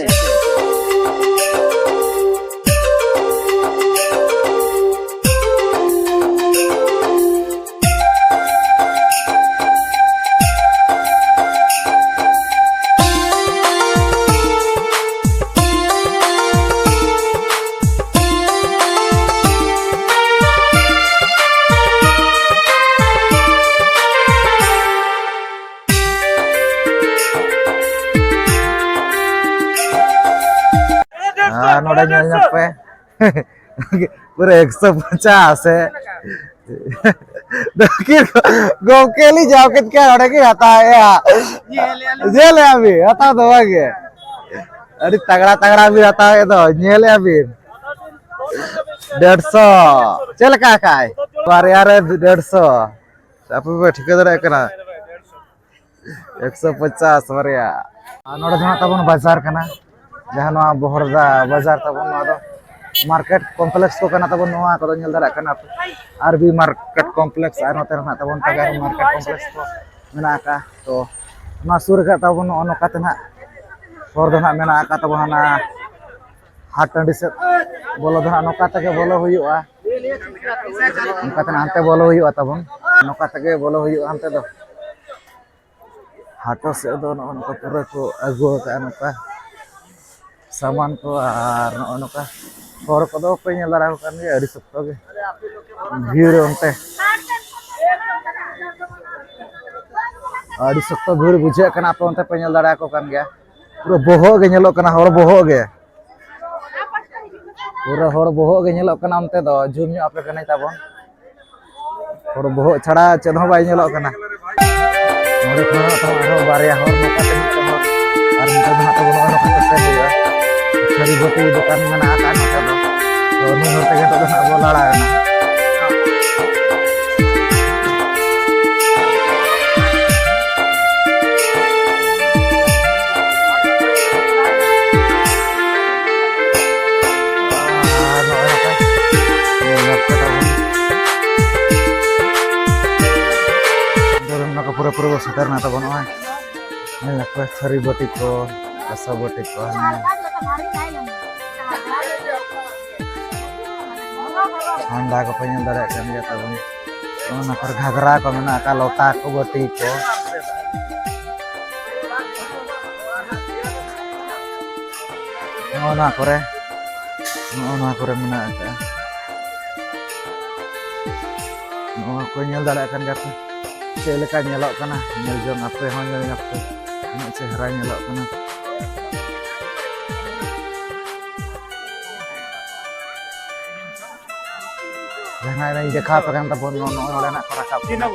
ᱟᱨ ᱱᱚᱰᱮ ᱧᱮᱞ ᱧᱚᱜ ᱯᱮ᱾ ᱯᱩᱨᱟᱹ ᱮᱠᱥᱚ ᱯᱚᱧᱪᱟᱥ ᱦᱮᱸ᱾ ᱫᱚᱠᱤᱱ ᱜᱚᱢᱠᱮ ᱞᱤᱧ ᱡᱟᱣ ᱠᱮᱫ ᱠᱚᱣᱟ, ᱱᱚᱰᱮ ᱜᱮ ᱦᱟᱛᱟᱣᱮᱜᱼᱟ᱾ ᱧᱮᱞᱮᱜᱼᱟ ᱵᱤᱱ, ᱦᱟᱛᱟᱣ ᱫᱚ ᱵᱟᱝ ᱜᱮ᱾ ᱟᱹᱰᱤ ᱛᱟᱜᱲᱟ ᱛᱟᱜᱲᱟ ᱵᱤᱱ ᱦᱟᱛᱟᱣᱮᱫ ᱫᱚ, ᱧᱮᱞᱮᱜᱼᱟ ᱵᱤᱱ᱾ ᱰᱮᱲᱥᱚ᱾ ᱪᱮᱫ ᱞᱮᱠᱟ ᱠᱷᱟᱭ? ᱵᱟᱨᱭᱟ ᱨᱮ ᱰᱮᱲᱥᱚ᱾ ᱟᱯᱮ ᱯᱮ ᱴᱷᱤᱠᱟᱹ ᱫᱟᱲᱮᱭᱟᱜ ᱠᱟᱱᱟ? ᱮᱠᱥᱚ ᱯᱚᱧᱪᱟᱥ ᱵᱟᱨᱭᱟ᱾ ᱟᱨ ᱱᱚᱰᱮ ᱫᱚ ᱦᱟᱸᱜ ᱛᱟᱵᱚᱱ ᱵᱟᱡᱟᱨ ᱠᱟᱱᱟ, ᱡᱟᱦᱟᱸ ᱱᱚᱣᱟ ᱵᱚᱦᱚᱲᱫᱟ ᱵᱟᱡᱟᱨ ᱛᱟᱵᱚᱱ, ᱱᱚᱣᱟ ᱫᱚ ᱢᱟᱨᱠᱮᱴ ᱠᱚᱢᱯᱞᱮᱠᱥ ᱠᱚ ᱠᱟᱱᱟ ᱛᱟᱵᱚᱱ᱾ ᱱᱚᱣᱟ ᱠᱚᱫᱚ ᱧᱮᱞ ᱫᱟᱲᱮᱭᱟᱜ ᱠᱟᱱᱟ ᱯᱮ, ᱟᱨ ᱵᱤ ᱢᱟᱨᱠᱮᱴ ᱠᱚᱢᱯᱞᱮᱠᱥ, ᱟᱨ ᱱᱚᱛᱮ ᱨᱮ ᱦᱟᱸᱜ ᱛᱟᱵᱚᱱ ᱴᱟᱜᱟᱨ ᱢᱟᱨᱠᱮᱴ ᱠᱚᱢᱯᱞᱮᱠᱥ ᱠᱚ ᱢᱮᱱᱟᱜ ᱟᱠᱟᱫᱼᱟ᱾ ᱛᱚ ᱚᱱᱟ ᱥᱩᱨ ᱨᱮᱜᱮ ᱛᱟᱵᱚᱱ ᱱᱚᱜᱼᱚ ᱱᱚᱝᱠᱟ ᱛᱮ ᱱᱟᱦᱟᱜ ᱦᱚᱨ ᱫᱚ ᱱᱟᱦᱟᱜ ᱢᱮᱱᱟᱜ ᱟᱠᱟᱫ ᱛᱟᱵᱚᱱᱟ᱾ ᱚᱱᱟ ᱦᱟᱴ ᱴᱟᱺᱰᱤ ᱥᱮᱫ ᱵᱚᱞᱚ ᱫᱚ ᱱᱟᱦᱟᱜ ᱱᱚᱝᱠᱟ ᱛᱮᱜᱮ ᱵᱚᱞᱚ ᱦᱩᱭᱩᱜᱼᱟ, ᱱᱚᱝᱠᱟ ᱛᱮ ᱱᱟᱦᱟᱜ ᱦᱟᱱᱛᱮ ᱵᱚᱞᱚ ᱦᱩᱭᱩᱜᱼᱟ ᱛᱟᱵᱚᱱ, ᱱᱚᱝᱠᱟ ᱛᱮᱜᱮ ᱵᱚᱞᱚ ᱦᱩᱭᱩᱜᱼᱟ ᱦᱟᱱᱛᱮ ᱫᱚ᱾ ᱦᱟᱴᱚ ᱥᱮᱫ ᱫᱚ ᱱᱚᱜᱼᱚ ᱱᱚᱝᱠᱟ ᱯᱩᱨᱟᱹ ᱠᱚ ᱟᱹᱜᱩ ᱟᱠᱟᱫᱼᱟ, ᱱᱚᱝᱠᱟ ᱥᱟᱢᱟᱱ ᱠᱚ᱾ ᱟᱨ ᱱᱚᱜᱼᱚ ᱱᱚᱝᱠᱟ ᱦᱚᱲ ᱠᱚᱫᱚ ᱯᱮ ᱧᱮᱞ ᱫᱟᱲᱮᱭᱟᱠᱚ ᱠᱟᱱ ᱜᱮᱭᱟ, ᱟᱹᱰᱤ ᱥᱚᱠᱛᱚ ᱜᱮ ᱵᱷᱤᱲ ᱚᱱᱛᱮ, ᱟᱹᱰᱤ ᱥᱚᱠᱛᱚ ᱵᱷᱤᱲ ᱵᱩᱡᱷᱟᱹᱜ ᱠᱟᱱᱟ᱾ ᱟᱯᱮ ᱚᱱᱛᱮ ᱯᱮ ᱧᱮᱞ ᱫᱟᱲᱮᱭᱟᱠᱚ ᱠᱟᱱ ᱜᱮᱭᱟ, ᱯᱩᱨᱟᱹ ᱵᱚᱦᱚᱜ ᱜᱮ ᱧᱮᱞᱚᱜ ᱠᱟᱱᱟ, ᱦᱚᱲ ᱵᱚᱦᱚᱜ ᱜᱮ, ᱯᱩᱨᱟᱹ ᱦᱚᱲ ᱵᱚᱦᱚᱜ ᱜᱮ ᱧᱮᱞᱚᱜ ᱠᱟᱱᱟ ᱚᱱᱛᱮ ᱫᱚ᱾ ᱡᱩᱢ ᱧᱚᱜ ᱟᱯᱮ ᱠᱟᱹᱱᱟᱹᱧ ᱛᱟᱵᱚᱱ᱾ ᱦᱚᱲ ᱵᱚᱦᱚᱜ ᱪᱷᱟᱲᱟ ᱪᱮᱫ ᱦᱚᱸ ᱵᱟᱭ ᱧᱮᱞᱚᱜ ᱠᱟᱱᱟ᱾ ᱱᱚᱰᱮ ᱠᱷᱚᱱ ᱦᱚᱸ ᱟᱨᱦᱚᱸ ᱵᱟᱨᱭᱟ ᱦᱚᱲ, ᱱᱚᱝᱠᱟ ᱛᱮ ᱢᱤᱫᱴᱮᱱ ᱦᱚᱲ, ᱟᱨ ᱱᱚᱛᱮ ᱫᱚ ᱦᱟᱸᱜ ᱛᱟᱵᱚᱱ ᱱᱚᱜᱼᱚ ᱱᱚᱝᱠᱟ ᱛᱮ ᱥᱮᱱ ᱦᱩᱭᱩᱜᱼᱟ᱾ ᱛᱷᱟᱹᱨᱤ ᱵᱟᱹᱴᱤ ᱫᱚᱠᱟᱱ ᱢᱮᱱᱟᱜ ᱟᱠᱟᱫ ᱱᱚᱛᱮ ᱫᱚ᱾ ᱛᱚ ᱱᱩᱭ ᱦᱚᱲ ᱛᱮᱜᱮ ᱱᱤᱛᱚᱜ ᱫᱚ ᱦᱟᱸᱜ ᱵᱚ ᱞᱟᱲᱟ ᱠᱟᱱᱟ᱾ ᱯᱩᱨᱟᱹᱯᱩᱨᱤ ᱵᱚ ᱥᱮᱴᱮᱨ ᱱᱟ ᱛᱟᱵᱚᱱ ᱱᱚᱜᱼᱚᱭ᱾ ᱧᱮᱞ ᱟᱯᱮ ᱛᱷᱟᱹᱨᱤ ᱵᱟᱹᱴᱤ ᱠᱚ, ᱠᱟᱸᱥᱟ ᱵᱟᱹᱴᱤ ᱠᱚ, ᱦᱟᱱᱮ ᱦᱟᱱᱰᱟ ᱠᱚᱯᱮ ᱧᱮᱞ ᱫᱟᱲᱮᱭᱟᱜ ᱠᱟᱱ ᱜᱮᱭᱟ ᱛᱟᱵᱚᱱ᱾ ᱚᱱᱟ ᱠᱚᱨᱮ ᱜᱷᱟᱜᱽᱨᱟ ᱠᱚ ᱢᱮᱱᱟᱜ ᱟᱠᱟᱫ, ᱞᱚᱴᱟ ᱠᱚ, ᱵᱟᱹᱴᱤ ᱠᱚ᱾ ᱱᱚᱜᱼᱚ ᱱᱚᱣᱟ ᱠᱚᱨᱮ, ᱱᱚᱜᱼᱚ ᱱᱚᱣᱟ ᱠᱚᱨᱮ ᱢᱮᱱᱟᱜ ᱟᱠᱟᱫᱼᱟ᱾ ᱱᱚᱜᱼᱚ ᱱᱚᱣᱟ ᱠᱚ ᱧᱮᱞ ᱫᱟᱲᱮᱭᱟᱜ ᱠᱟᱱ ᱜᱮᱭᱟ ᱯᱮ, ᱪᱮᱫ ᱞᱮᱠᱟ ᱧᱮᱞᱚᱜ ᱠᱟᱱᱟ᱾ ᱧᱮᱞ ᱡᱚᱝ ᱟᱯᱮ ᱦᱚᱸ ᱧᱮᱞ ᱧᱚᱜ ᱯᱮ, ᱛᱤᱱᱟᱹᱜ ᱪᱮᱦᱨᱟ ᱧᱮᱞᱚᱜ ᱠᱟᱱᱟ᱾ ᱡᱟᱦᱟᱸ ᱤᱧ ᱫᱮᱠᱷᱟᱣ ᱟᱯᱮ ᱠᱟᱱ ᱛᱟᱵᱚᱱ, ᱱᱚᱜᱼᱚᱭ ᱱᱚᱰᱮᱱᱟᱜ ᱠᱚ ᱨᱟᱠᱟᱵ ᱠᱟᱱᱟ᱾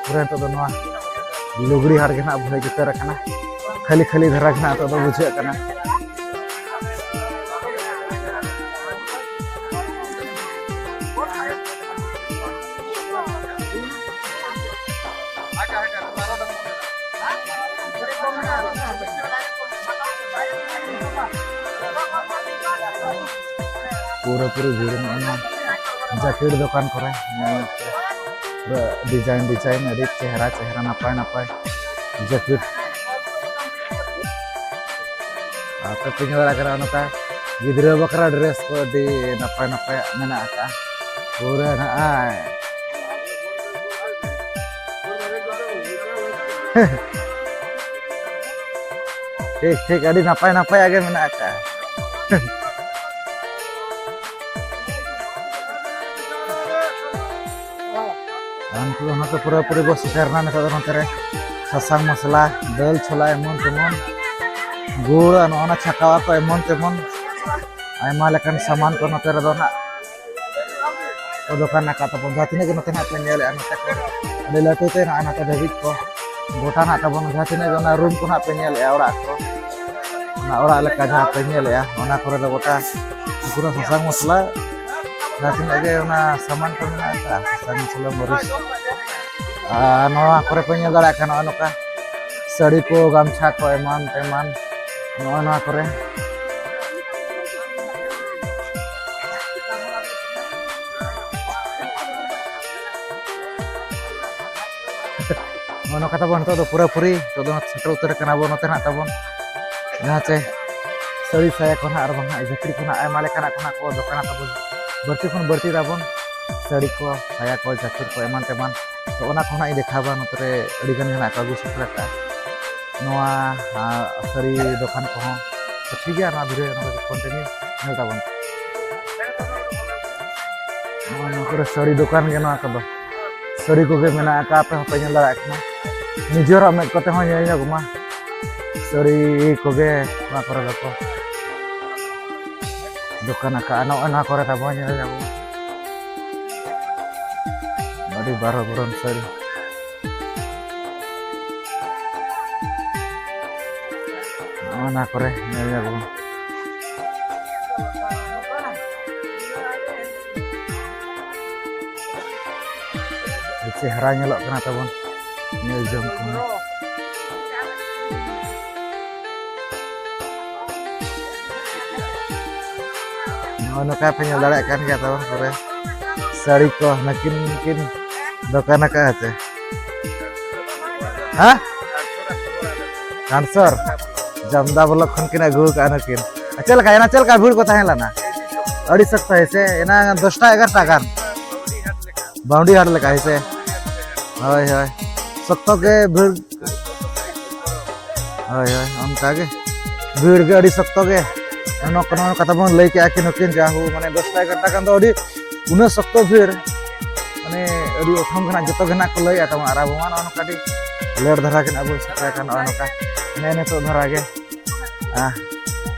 ᱯᱩᱨᱟᱹ ᱱᱤᱛᱚᱜ ᱫᱚ ᱱᱚᱣᱟ ᱞᱩᱜᱽᱲᱤ ᱦᱟᱴ ᱜᱮ ᱱᱟᱜ ᱵᱷᱟᱹᱭ ᱩᱛᱟᱹᱨ ᱟᱠᱟᱱᱟ᱾ ᱠᱷᱟᱹᱞᱤ ᱠᱷᱟᱹᱞᱤ ᱫᱷᱟᱨᱟ ᱜᱮ ᱱᱟᱜ ᱱᱤᱛᱚᱜ ᱫᱚ ᱵᱩᱡᱷᱟᱹᱜ ᱠᱟᱱᱟ᱾ ᱯᱩᱨᱟᱹ ᱯᱩᱨᱤ ᱵᱷᱤᱲ ᱢᱮᱱᱟᱜᱼᱟ᱾ ᱡᱟᱹᱠᱤᱴ ᱫᱚᱠᱟᱱ ᱠᱚᱨᱮ ᱯᱩᱨᱟᱹ design design, ᱟᱹᱰᱤ ᱪᱮᱦᱨᱟ ᱪᱮᱦᱨᱟ, ᱱᱟᱯᱟᱭ ᱱᱟᱯᱟᱭ ᱡᱟᱹᱠᱤᱴ᱾ ᱟᱯᱮ ᱯᱮ ᱧᱮᱞ ᱫᱟᱲᱮᱭᱟᱜ ᱠᱟᱱᱟ, ᱱᱚᱝᱠᱟ ᱜᱤᱫᱽᱨᱟᱹ ᱵᱟᱠᱷᱨᱟ dress ᱠᱚ ᱟᱹᱰᱤ ᱱᱟᱯᱟᱭ ᱱᱟᱯᱟᱭᱟᱜ ᱢᱮᱱᱟᱜ ᱟᱠᱟᱫᱼᱟ᱾ ᱯᱩᱨᱟᱹ ᱱᱚᱜᱼᱚᱭ ᱴᱷᱤᱠ ᱴᱷᱤᱠ, ᱟᱹᱰᱤ ᱱᱟᱯᱟᱭ ᱱᱟᱯᱟᱭᱟᱜ ᱜᱮ ᱢᱮᱱᱟᱜ ᱟᱠᱟᱫᱼᱟ᱾ ᱟᱨ ᱱᱤᱛᱚᱜ ᱫᱚ ᱱᱚᱛᱮ ᱯᱩᱨᱟᱹᱯᱩᱨᱤ ᱵᱚ ᱥᱮᱴᱮᱨ ᱮᱱᱟ᱾ ᱱᱤᱛᱚᱜ ᱫᱚ ᱱᱚᱛᱮ ᱨᱮ ᱥᱟᱥᱟᱝ ᱢᱚᱥᱞᱟ, ᱫᱟᱹᱞ, ᱪᱷᱚᱞᱟ, ᱮᱢᱟᱱ ᱛᱮᱢᱟᱱ, ᱜᱩᱲ, ᱱᱚᱜᱼᱚ ᱱᱟ ᱪᱷᱟᱠᱟᱣᱟ ᱠᱚ, ᱮᱢᱟᱱ ᱛᱮᱢᱟᱱ ᱟᱭᱢᱟ ᱞᱮᱠᱟᱱ ᱥᱟᱢᱟᱱ ᱠᱚ ᱱᱚᱛᱮ ᱨᱮᱫᱚ ᱱᱟᱜ ᱠᱚ ᱫᱚᱠᱟᱱ ᱟᱠᱟᱫ ᱛᱟᱵᱚᱱ᱾ ᱡᱟᱦᱟᱸ ᱛᱤᱱᱟᱹᱜ ᱜᱮ ᱱᱚᱛᱮ ᱱᱟᱜ ᱯᱮ ᱧᱮᱞᱮᱫᱼᱟ, ᱱᱚᱛᱮ ᱠᱷᱚᱱ ᱟᱹᱰᱤ ᱞᱟᱹᱴᱩ ᱛᱮ ᱱᱟᱜ ᱱᱚᱛᱮ ᱫᱷᱟᱹᱵᱤᱡ ᱠᱚ ᱜᱚᱴᱟ ᱱᱟᱜ ᱛᱟᱵᱚᱱ᱾ ᱡᱟᱦᱟᱸ ᱛᱤᱱᱟᱹᱜ ᱜᱮ ᱚᱱᱟ room ᱠᱚ ᱱᱟᱜ ᱯᱮ ᱧᱮᱞᱮᱫᱼᱟ, ᱚᱲᱟᱜ ᱠᱚ, ᱚᱱᱟ ᱚᱲᱟᱜ ᱞᱮᱠᱟ ᱡᱟᱦᱟᱸ ᱯᱮ ᱧᱮᱞᱮᱫᱼᱟ, ᱚᱱᱟ ᱠᱚᱨᱮ ᱫᱚ ᱜᱚᱴᱟ ᱩᱱᱠᱩ ᱫᱚ ᱥᱟᱥᱟᱝ ᱢᱚᱥᱞᱟ, ᱡᱟᱦᱟᱸ ᱛᱤᱱᱟᱹᱜ ᱜᱮ ᱚᱱᱟ ᱥᱟᱢᱟᱱ ᱠᱚ ᱢᱮᱱᱟᱜ ᱟᱠᱟᱫᱼᱟ, ᱥᱟᱥᱟᱝ ᱢᱚᱥᱞᱟ, ᱢᱟᱹᱨᱤᱪ, ᱟᱨ ᱱᱚᱣᱟ ᱠᱚᱨᱮ ᱯᱮ ᱧᱮᱞ ᱫᱟᱲᱮᱭᱟᱜ ᱠᱟᱱᱟ, ᱱᱚᱜᱼᱚ ᱱᱚᱝᱠᱟ ᱥᱟᱹᱲᱤ ᱠᱚ, ᱜᱟᱢᱪᱷᱟ ᱠᱚ, ᱮᱢᱟᱱ ᱛᱮᱢᱟᱱ, ᱱᱚᱜᱼᱚ ᱱᱚᱣᱟ ᱠᱚᱨᱮ᱾ ᱱᱚᱜᱼᱚ ᱱᱚᱝᱠᱟ ᱛᱟᱵᱚᱱ ᱱᱤᱛᱚᱜ ᱫᱚ ᱯᱩᱨᱟᱹᱯᱩᱨᱤ, ᱱᱤᱛᱚᱜ ᱫᱚ ᱥᱮᱴᱮᱨ ᱩᱛᱟᱹᱨ ᱠᱟᱱᱟ ᱵᱚᱱ ᱱᱚᱛᱮ ᱱᱟᱜ ᱛᱟᱵᱚᱱ, ᱡᱟᱦᱟᱸ ᱪᱮ ᱥᱟᱹᱲᱤ ᱥᱟᱭᱟ ᱠᱚ ᱱᱟᱜ ᱟᱨ ᱵᱟᱝ ᱱᱟᱜ ᱡᱟᱹᱠᱤᱴ ᱠᱚ ᱱᱟᱜ ᱟᱭᱢᱟ ᱞᱮᱠᱟᱱᱟᱜ ᱠᱚ ᱱᱟᱜ ᱠᱚ ᱫᱚᱠᱟᱱᱟ ᱛᱟᱵᱚᱱ, ᱵᱟᱹᱲᱛᱤ ᱠᱷᱚᱱ ᱵᱟᱹᱲᱛᱤ ᱛᱟᱵᱚᱱ ᱥᱟᱹᱲᱤ ᱠᱚ, ᱥᱟᱭᱟ ᱠᱚ, ᱡᱟᱹᱠᱤᱴ ᱠᱚ, ᱮᱢᱟᱱ ᱛᱮᱢᱟᱱ᱾ ᱛᱚ, ᱚᱱᱟ ᱠᱚ ᱱᱟᱜ ᱤᱧ ᱫᱮᱠᱷᱟᱣᱟ, ᱱᱚᱛᱮ ᱨᱮ ᱟᱹᱰᱤ ᱜᱟᱱ ᱜᱮ ᱱᱟᱜ ᱠᱚ ᱟᱹᱜᱩ ᱥᱮᱴᱮᱨ ᱟᱠᱟᱫᱼᱟ᱾ ᱱᱚᱣᱟ, ᱟᱸ, ᱥᱟᱹᱲᱤ ᱫᱚᱠᱟᱱ ᱠᱚᱦᱚᱸ᱾ ᱛᱚ, ᱴᱷᱤᱠ ᱜᱮᱭᱟ, ᱱᱚᱣᱟ video ᱱᱚᱝᱠᱟ continue ᱧᱮᱞ ᱛᱟᱵᱚᱱ᱾ ᱱᱚᱜᱼᱚᱭ ᱱᱚᱣᱟ ᱠᱚᱨᱮ ᱥᱟᱹᱲᱤ ᱫᱚᱠᱟᱱ ᱜᱮ ᱱᱚᱣᱟ ᱠᱚᱫᱚ᱾ ᱥᱟᱹᱲᱤ ᱠᱚᱜᱮ ᱢᱮᱱᱟᱜ ᱟᱠᱟᱫ, ᱟᱯᱮ ᱦᱚᱸᱯᱮ ᱧᱮᱞ ᱫᱟᱲᱮᱭᱟᱜ ᱠᱟᱱᱟ᱾ ᱱᱤᱡᱮᱨᱟᱜ ᱢᱮᱫ ᱠᱚᱛᱮ ᱦᱚᱸ ᱧᱮᱞ ᱧᱚᱜ ᱢᱟ᱾ ᱥᱟᱹᱲᱤ ᱠᱚᱜᱮ ᱱᱚᱣᱟ ᱠᱚᱨᱮ ᱫᱚᱠᱚ ᱫᱚᱠᱟᱱ ᱟᱠᱟᱫᱼᱟ᱾ ᱱᱚᱜᱼᱚᱭ ᱱᱚᱣᱟ ᱠᱚᱨᱮ ᱛᱟᱵᱚᱱ ᱧᱮᱞ ᱧᱟᱢᱚᱜᱼᱟ᱾ ᱟᱹᱰᱤ ᱵᱟᱨᱚ ᱵᱚᱨᱚᱱ ᱥᱟᱹᱲᱤ᱾ ᱱᱚᱜᱼᱚ ᱱᱚᱣᱟ ᱠᱚᱨᱮ ᱧᱮᱞ ᱧᱟᱢᱚᱜᱼᱟ᱾ ᱟᱹᱰᱤ ᱪᱮᱦᱨᱟ ᱧᱮᱞᱚᱜ ᱠᱟᱱᱟ ᱛᱟᱵᱚᱱ ᱧᱮᱞ ᱡᱚᱝ ᱠᱚᱦᱚᱸ᱾ ᱱᱚᱜᱼᱚ ᱱᱚᱝᱠᱟ ᱯᱮ ᱧᱮᱞ ᱫᱟᱲᱮᱭᱟᱜ ᱠᱟᱱ ᱜᱮᱭᱟ ᱛᱟᱵᱚᱱ ᱯᱩᱨᱟᱹ ᱥᱟᱹᱲᱤ ᱠᱚ ᱱᱟᱹᱠᱤᱱ ᱠᱤᱱ ᱫᱚᱠᱟᱱ ᱟᱠᱟᱫᱼᱟ ᱪᱮ? ᱦᱮᱸ? ᱠᱟᱱᱥᱚᱨ ᱡᱟᱢᱫᱟ block ᱠᱷᱚᱱ ᱠᱤᱱ ᱟᱹᱜᱩ ᱟᱠᱟᱫᱼᱟ ᱱᱩᱠᱤᱱ᱾ ᱪᱮᱫ ᱞᱮᱠᱟ ᱮᱱᱟ, ᱪᱮᱫ ᱞᱮᱠᱟ ᱵᱷᱤᱲ ᱠᱚ ᱛᱟᱦᱮᱸ ᱞᱮᱱᱟ? ᱟᱹᱰᱤ ᱥᱚᱠᱛᱚ ᱦᱮᱸ ᱥᱮ, ᱮᱱᱟ ᱫᱚᱥᱴᱟ ᱮᱜᱟᱨᱚᱴᱟ ᱜᱟᱱ᱾ ᱵᱟᱣᱩᱱᱰᱤ ᱦᱟᱴ ᱞᱮᱠᱟ ᱦᱮᱸ ᱥᱮ? ᱦᱳᱭ, ᱦᱳᱭ᱾ ᱥᱚᱠᱛᱚ ᱜᱮ ᱵᱷᱤᱲ᱾ ᱦᱳᱭ, ᱦᱳᱭ, ᱚᱱᱠᱟ ᱜᱮ᱾ ᱵᱷᱤᱲ ᱜᱮ ᱟᱹᱰᱤ ᱥᱚᱠᱛᱚ ᱜᱮ᱾ ᱱᱚᱜᱼᱚ ᱱᱚᱣᱟ ᱠᱟᱛᱷᱟ ᱵᱚᱱ ᱞᱟᱹᱭ ᱠᱮᱜᱼᱟ ᱠᱤ ᱱᱩᱠᱤᱱ ᱡᱟᱦᱳ, ᱢᱟᱱᱮ, ᱫᱚᱥᱴᱟ ᱮᱜᱟᱨᱚᱴᱟ ᱜᱟᱱ ᱫᱚ ᱟᱹᱰᱤ ᱩᱱᱟᱹᱜ ᱥᱚᱠᱛᱚ ᱵᱷᱤᱲ, ᱢᱟᱱᱮ, ᱟᱹᱰᱤ ᱚᱴᱷᱚᱢ ᱜᱮ ᱱᱟᱜ ᱡᱚᱛᱚ ᱜᱮ ᱱᱟᱜ ᱠᱚ ᱞᱟᱹᱭᱮᱜᱼᱟ ᱛᱟᱵᱚᱱ, ᱟᱨ ᱟᱵᱚ ᱢᱟ ᱱᱚᱜᱼᱚ ᱱᱚᱝᱠᱟ ᱟᱹᱰᱤ late ᱫᱷᱟᱨᱟ ᱜᱮ ᱱᱟᱜ ᱵᱚᱱ ᱥᱮᱴᱮᱨ ᱟᱠᱟᱱᱟ ᱱᱚᱜᱼᱚ ᱱᱚᱝᱠᱟ᱾ ᱱᱮᱜᱼᱮ ᱱᱤᱛᱚᱜ ᱫᱷᱟᱨᱟ ᱜᱮ᱾ ᱟᱦ,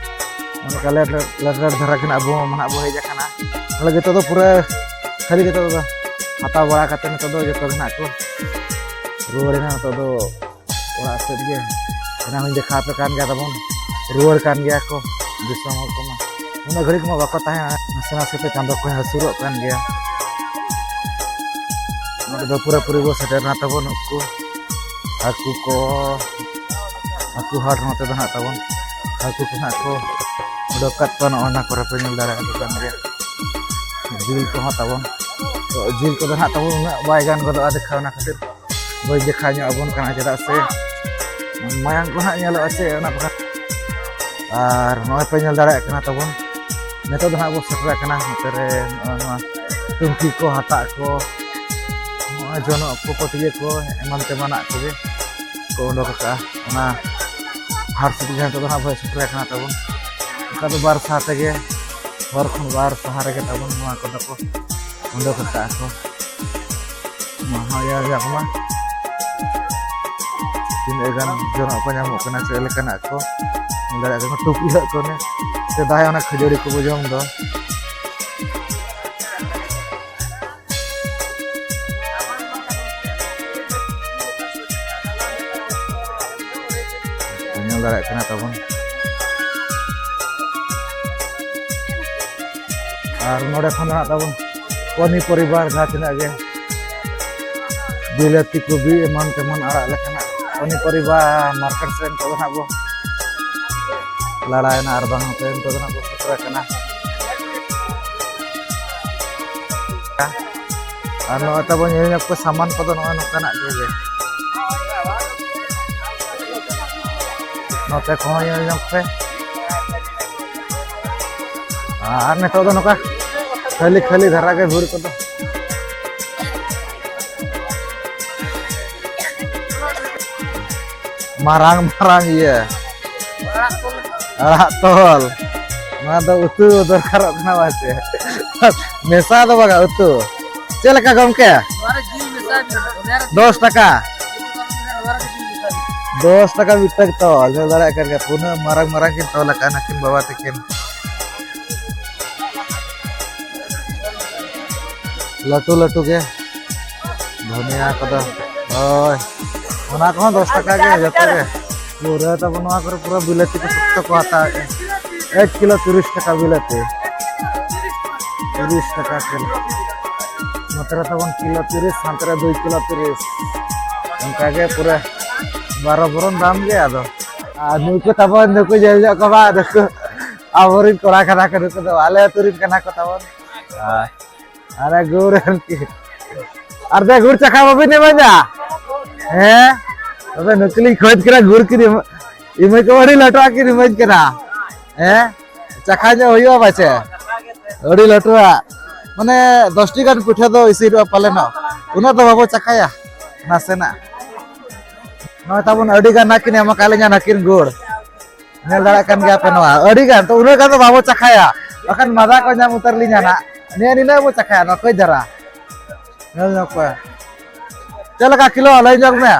ᱚᱱᱠᱟ late, late, late ᱫᱷᱟᱨᱟ ᱜᱮ ᱱᱟᱜ ᱟᱵᱚ ᱢᱟ ᱱᱟᱜ ᱵᱚ ᱦᱮᱡ ᱟᱠᱟᱱᱟ᱾ ᱛᱟᱦᱞᱮ ᱱᱤᱛᱚᱜ ᱫᱚ ᱯᱩᱨᱟᱹ ᱠᱷᱟᱹᱞᱤ ᱜᱮ ᱱᱤᱛᱚᱜ ᱫᱚ ᱦᱟᱛᱟᱣ ᱵᱟᱲᱟ ᱠᱟᱛᱮ ᱱᱤᱛᱚᱜ ᱫᱚ ᱡᱚᱛᱚ ᱜᱮ ᱱᱟᱜ ᱠᱚ ᱨᱩᱣᱟᱹᱲ ᱮᱱᱟ ᱱᱤᱛᱚᱜ ᱫᱚ ᱚᱲᱟᱜ ᱥᱮᱫ ᱜᱮ᱾ ᱮᱱᱟᱝ ᱦᱚᱧ ᱫᱮᱠᱷᱟᱣ ᱟᱯᱮ ᱠᱟᱱ ᱜᱮᱭᱟ ᱛᱟᱵᱚᱱ, ᱨᱩᱣᱟᱹᱲ ᱠᱟᱱ ᱜᱮᱭᱟ ᱠᱚ ᱫᱤᱥᱚᱢ ᱦᱚᱲ ᱠᱚᱢᱟ᱾ ᱩᱱᱟᱹᱜ ᱜᱷᱟᱹᱲᱤᱡ ᱠᱚᱢᱟ ᱵᱟᱠᱚ ᱛᱟᱦᱮᱸᱱᱟ, ᱱᱟᱥᱮ ᱱᱟᱥᱮ ᱛᱮ ᱪᱟᱸᱫᱚ ᱠᱚᱭ ᱦᱟᱹᱥᱩᱨᱚᱜ ᱠᱟᱱ ᱜᱮᱭᱟ᱾ ᱱᱚᱰᱮ ᱫᱚ ᱯᱩᱨᱟᱹᱯᱩᱨᱤ ᱵᱚ ᱥᱮᱴᱮᱨ ᱮᱱᱟ ᱛᱟᱵᱚᱱ᱾ ᱩᱱᱠᱩ ᱦᱟᱹᱠᱩ ᱠᱚ, ᱦᱟᱹᱠᱩ ᱦᱟᱴ ᱱᱚᱛᱮ ᱫᱚ ᱱᱟᱜ ᱛᱟᱵᱚᱱ᱾ ᱦᱟᱹᱠᱩ ᱠᱚ ᱱᱟᱜ ᱠᱚ ᱩᱰᱩᱠ ᱠᱟᱫ ᱠᱚᱣᱟ, ᱱᱚᱜᱼᱚ ᱱᱟ ᱠᱚᱨᱮ ᱯᱮ ᱧᱮᱞ ᱫᱟᱲᱮᱭᱟᱜ ᱠᱟᱱ ᱜᱮᱭᱟ᱾ ᱡᱤᱞ ᱠᱚᱦᱚᱸ ᱛᱟᱵᱚᱱ, ᱛᱚ, ᱡᱤᱞ ᱠᱚᱫᱚ ᱱᱟᱜ ᱛᱟᱵᱚᱱ ᱩᱱᱟᱹᱜ ᱵᱟᱭ ᱜᱟᱱ ᱜᱚᱫᱚᱜᱼᱟ ᱫᱮᱠᱷᱟᱣ, ᱚᱱᱟ ᱠᱷᱟᱹᱛᱤᱨ ᱵᱟᱹᱧ ᱫᱮᱠᱷᱟᱣ ᱧᱚᱜ ᱟᱵᱚᱱ ᱠᱟᱱᱟ, ᱪᱮᱫᱟᱜ ᱥᱮ ᱢᱟᱭᱟᱝ ᱠᱚ ᱦᱟᱸᱜ ᱧᱮᱞᱚᱜᱼᱟ ᱥᱮ ᱚᱱᱟ ᱠᱚ᱾ ᱟᱨ ᱱᱚᱜᱼᱚᱭ ᱯᱮ ᱧᱮᱞ ᱫᱟᱲᱮᱭᱟᱜ ᱠᱟᱱᱟ ᱛᱟᱵᱚᱱ, ᱱᱤᱛᱚᱜ ᱫᱚ ᱦᱟᱸᱜ ᱵᱚ ᱥᱮᱴᱮᱨ ᱟᱠᱟᱱᱟ ᱱᱚᱛᱮ ᱨᱮ, ᱱᱚᱜᱼᱚᱭ ᱱᱚᱣᱟ ᱴᱩᱝᱠᱤ ᱠᱚ, ᱦᱟᱴᱟᱜ ᱠᱚ, ᱱᱚᱜᱼᱚᱭ ᱡᱚᱱᱚᱜ ᱠᱚ, ᱯᱟᱹᱴᱭᱟᱹ ᱠᱚ, ᱮᱢᱟᱱ ᱛᱮᱢᱟᱱᱟᱜ ᱠᱚᱜᱮ ᱠᱚ ᱩᱰᱩᱠ ᱟᱠᱟᱜᱼᱟ᱾ ᱚᱱᱟ ᱦᱟᱨ ᱥᱤᱴ ᱡᱟᱦᱟᱸ ᱱᱤᱛᱚᱜ ᱫᱚ ᱦᱟᱸᱜ ᱵᱚ ᱥᱮᱴᱮᱨ ᱟᱠᱟᱱᱟ ᱛᱟᱵᱚᱱ, ᱚᱱᱠᱟ ᱫᱚ ᱵᱟᱨ ᱥᱟᱦᱟ ᱛᱮᱜᱮ, ᱦᱚᱨ ᱠᱷᱚᱱ ᱵᱟᱨ ᱥᱟᱦᱟ ᱨᱮᱜᱮ ᱛᱟᱵᱚᱱ ᱱᱚᱣᱟ ᱠᱚᱫᱚ ᱠᱚ ᱩᱰᱩᱠ ᱟᱠᱟᱜᱼᱟ ᱠᱚ᱾ ᱢᱟ ᱦᱚᱸ ᱤᱭᱟᱹ ᱨᱮᱭᱟᱜ ᱠᱟᱱᱟ᱾ ᱛᱤᱱᱟᱹᱜ ᱜᱟᱱ ᱡᱚᱱᱚᱜ ᱠᱚ ᱧᱟᱢᱚᱜ ᱠᱟᱱᱟ, ᱪᱮᱫ ᱞᱮᱠᱟᱱᱟᱜ ᱠᱚ ᱧᱮᱞ ᱫᱟᱲᱮᱭᱟᱜ ᱠᱟᱱᱟ, ᱴᱩᱯᱞᱟᱹᱜ ᱠᱚ ᱚᱱᱮ ᱥᱮᱫᱟᱭ ᱚᱱᱟ ᱠᱷᱟᱹᱡᱟᱹᱲᱤ ᱠᱚᱵᱚ ᱡᱚᱢ ᱫᱚ᱾ ᱧᱮᱞ ᱫᱟᱲᱮᱭᱟᱜ ᱠᱟᱱᱟ ᱛᱟᱵᱚᱱ᱾ ᱟᱨ ᱱᱚᱰᱮ ᱠᱷᱚᱱ ᱫᱚ ᱦᱟᱸᱜ ᱛᱟᱵᱚᱱ ᱯᱚᱱᱤ ᱯᱚᱨᱤᱵᱟᱨ ᱡᱟᱦᱟᱸ ᱛᱤᱱᱟᱹᱜ ᱜᱮ ᱵᱤᱞᱟᱹᱛᱤ, ᱠᱚᱵᱤ, ᱮᱢᱟᱱ ᱛᱮᱢᱟᱱ ᱟᱲᱟᱜ ᱞᱮᱠᱟᱱᱟᱜ ᱯᱚᱱᱤ ᱯᱚᱨᱤᱵᱟᱨ ᱢᱟᱨᱠᱮᱴ ᱥᱮᱫ ᱱᱤᱛᱚᱜ ᱫᱚ ᱦᱟᱸᱜ ᱵᱚ ᱞᱟᱲᱟᱭᱮᱱᱟ, ᱟᱨ ᱵᱟᱝ ᱦᱟᱱᱛᱮ ᱱᱤᱛᱚᱜ ᱫᱚ ᱦᱟᱸᱜ ᱵᱚ ᱥᱮᱴᱮᱨ ᱟᱠᱟᱱᱟ᱾ ᱟᱨ ᱱᱚᱜᱼᱚᱭ ᱛᱟᱵᱚᱱ ᱧᱮᱞ ᱧᱚᱜ ᱯᱮ, ᱥᱟᱢᱟᱱ ᱠᱚᱫᱚ ᱱᱚᱜᱼᱚᱭ ᱱᱚᱝᱠᱟᱱᱟᱜ ᱠᱚᱜᱮ᱾ ᱱᱚᱛᱮ ᱠᱚᱦᱚᱸ ᱧᱮᱞ ᱧᱚᱜ ᱯᱮ᱾ ᱟᱨ ᱱᱤᱛᱚᱜ ᱫᱚ ᱱᱚᱝᱠᱟ ᱠᱷᱟᱹᱞᱤ ᱠᱷᱟᱹᱞᱤ ᱫᱷᱟᱨᱟ ᱜᱮ ᱵᱷᱤᱲ ᱠᱚᱫᱚ᱾ ᱢᱟᱨᱟᱝ ᱢᱟᱨᱟᱝ ᱤᱭᱟᱹ ᱟᱲᱟᱜ ᱛᱚᱞ᱾ ᱱᱚᱣᱟ ᱫᱚ ᱩᱛᱩ ᱫᱚᱨᱠᱟᱨᱚᱜ ᱠᱟᱱᱟ ᱵᱟᱝ ᱥᱮ? ᱢᱮᱥᱟ ᱫᱚ ᱵᱟᱝᱟ, ᱩᱛᱩ᱾ ᱪᱮᱫ ᱞᱮᱠᱟ ᱜᱚᱢᱠᱮ? ᱱᱚᱣᱟ ᱨᱮ ᱡᱤᱞ ᱢᱮᱥᱟ ᱢᱮᱱᱟᱜᱼᱟ᱾ ᱱᱚᱣᱟ ᱨᱮ ᱫᱚᱥ ᱴᱟᱠᱟ᱾ ᱱᱚᱣᱟ ᱨᱮ ᱡᱤᱞ ᱢᱮᱥᱟ ᱢᱮᱱᱟᱜᱼᱟ᱾ ᱫᱚᱥ ᱴᱟᱠᱟ ᱢᱤᱫᱴᱟᱝ ᱛᱚᱞ, ᱧᱮᱞ ᱫᱟᱲᱮᱭᱟᱜ ᱠᱟᱱ ᱜᱮᱭᱟ, ᱯᱩᱱᱟᱹᱜ ᱢᱟᱨᱟᱝ ᱢᱟᱨᱟᱝ ᱠᱤᱱ ᱛᱚᱞ ᱟᱠᱟᱱᱟ ᱱᱩᱠᱤᱱ ᱵᱟᱵᱟ ᱛᱟᱹᱠᱤᱱ᱾ ᱞᱟᱹᱴᱩ ᱞᱟᱹᱴᱩ ᱜᱮ ᱫᱷᱚᱱᱤᱭᱟ ᱠᱚᱫᱚ᱾ ᱦᱳᱭ, ᱚᱱᱟ ᱠᱚᱦᱚᱸ ᱫᱚᱥ ᱴᱟᱠᱟ ᱜᱮ ᱡᱚᱛᱚ ᱜᱮ᱾ ᱯᱩᱨᱟᱹ ᱛᱟᱵᱚ ᱱᱚᱣᱟ ᱠᱚᱨᱮ ᱯᱩᱨᱟᱹ ᱵᱤᱞᱟᱹᱛᱤ ᱠᱚ ᱥᱚᱠᱛᱚ ᱠᱚ ᱦᱟᱛᱟᱣᱮᱫᱼᱟ᱾ ᱮᱠ ᱠᱤᱞᱳ ᱛᱤᱨᱤᱥ ᱴᱟᱠᱟ ᱵᱤᱞᱟᱹᱛᱤ, ᱛᱤᱨᱤᱥ ᱴᱟᱠᱟ ᱠᱤᱞᱳ᱾ ᱱᱚᱛᱮ ᱨᱮ ᱛᱟᱵᱚᱱ ᱠᱤᱞᱳ ᱛᱤᱨᱤᱥ, ᱦᱟᱱᱛᱮ ᱨᱮ ᱫᱩᱭ ᱠᱤᱞᱳ ᱛᱤᱨᱤᱥ᱾ ᱚᱱᱠᱟ ᱜᱮ ᱯᱩᱨᱟᱹ ᱵᱟᱨᱚ ᱵᱚᱨᱚᱱ ᱫᱟᱢ ᱜᱮ᱾ ᱟᱫᱚ ᱟᱨ ᱱᱩᱠᱩ ᱛᱟᱵᱚᱱ ᱱᱩᱠᱩ ᱧᱮᱞ ᱧᱚᱜ ᱠᱚ ᱵᱟ, ᱱᱩᱠᱩ ᱟᱵᱚᱨᱮᱱ ᱠᱚᱲᱟ ᱠᱟᱱᱟ ᱠᱚ, ᱱᱩᱠᱩ ᱫᱚ ᱟᱞᱮ ᱟᱹᱛᱩ ᱨᱮᱱ ᱠᱟᱱᱟ ᱠᱚ ᱛᱟᱵᱚᱱ᱾ ᱟᱨ ᱟᱨᱮ ᱜᱩᱲ ᱟᱨᱠᱤ᱾ ᱟᱨ ᱫᱮ ᱜᱩᱲ ᱪᱟᱠᱷᱟ ᱵᱟᱹᱵᱤᱱ ᱮᱢᱟᱹᱧᱟ? ᱦᱮᱸ, ᱛᱚᱵᱮ ᱱᱩᱠᱩ ᱞᱤᱧ ᱠᱷᱚᱡᱽ ᱠᱟᱱᱟ, ᱜᱩᱲ ᱠᱤᱱ ᱮᱢᱟ-, ᱤᱢᱟᱹᱧ ᱠᱚ, ᱟᱹᱰᱤ ᱞᱟᱹᱴᱩᱣᱟᱜ ᱠᱤᱱ ᱤᱢᱟᱹᱧ ᱠᱟᱱᱟ᱾ ᱦᱮᱸ, ᱪᱟᱠᱷᱟ ᱧᱚᱜ ᱦᱩᱭᱩᱜᱼᱟ ᱯᱟᱪᱮ? ᱟᱹᱰᱤ ᱞᱟᱹᱴᱩᱣᱟᱜ, ᱢᱟᱱᱮ ᱫᱚᱥ ᱴᱤ ᱜᱟᱱ ᱯᱤᱴᱷᱟᱹ ᱫᱚ ᱤᱥᱤᱱᱚᱜᱼᱟ ᱯᱟᱞᱮᱱᱚᱜ, ᱩᱱᱟᱹᱜ ᱫᱚ ᱵᱟᱵᱚ ᱪᱟᱠᱷᱟᱭᱟ, ᱱᱟᱥᱮᱱᱟᱜ᱾ ᱱᱚᱜᱼᱚᱭ ᱛᱟᱵᱚᱱ ᱟᱹᱰᱤ ᱜᱟᱱ ᱱᱟᱹᱠᱤᱱ ᱮᱢ ᱟᱠᱟᱫ ᱞᱤᱧᱟ, ᱱᱟᱹᱠᱤᱱ ᱜᱩᱲ᱾ ᱧᱮᱞ ᱫᱟᱲᱮᱭᱟᱜ ᱠᱟᱱ ᱜᱮᱭᱟ ᱯᱮ ᱱᱚᱣᱟ, ᱟᱹᱰᱤ ᱜᱟᱱ, ᱛᱚ ᱩᱱᱟᱹᱜ ᱜᱟᱱ ᱫᱚ ᱵᱟᱵᱚ ᱪᱟᱠᱷᱟᱭᱟ, ᱵᱟᱠᱷᱟᱱ ᱢᱟᱫᱟ ᱠᱚ ᱧᱟᱢ ᱩᱛᱟᱹᱨ ᱞᱤᱧᱟ ᱱᱟᱜ᱾ ᱱᱤᱭᱟᱹ ᱱᱤᱱᱟᱹᱜ ᱵᱚ ᱪᱟᱠᱷᱟᱭᱟ, ᱱᱚᱣᱟ ᱠᱟᱹᱡ ᱫᱷᱟᱨᱟ᱾ ᱧᱮᱞ ᱧᱚᱜ ᱯᱮ᱾ ᱪᱮᱫ ᱞᱮᱠᱟ ᱠᱤᱞᱳ? ᱞᱟᱹᱭ ᱧᱚᱜ ᱢᱮ᱾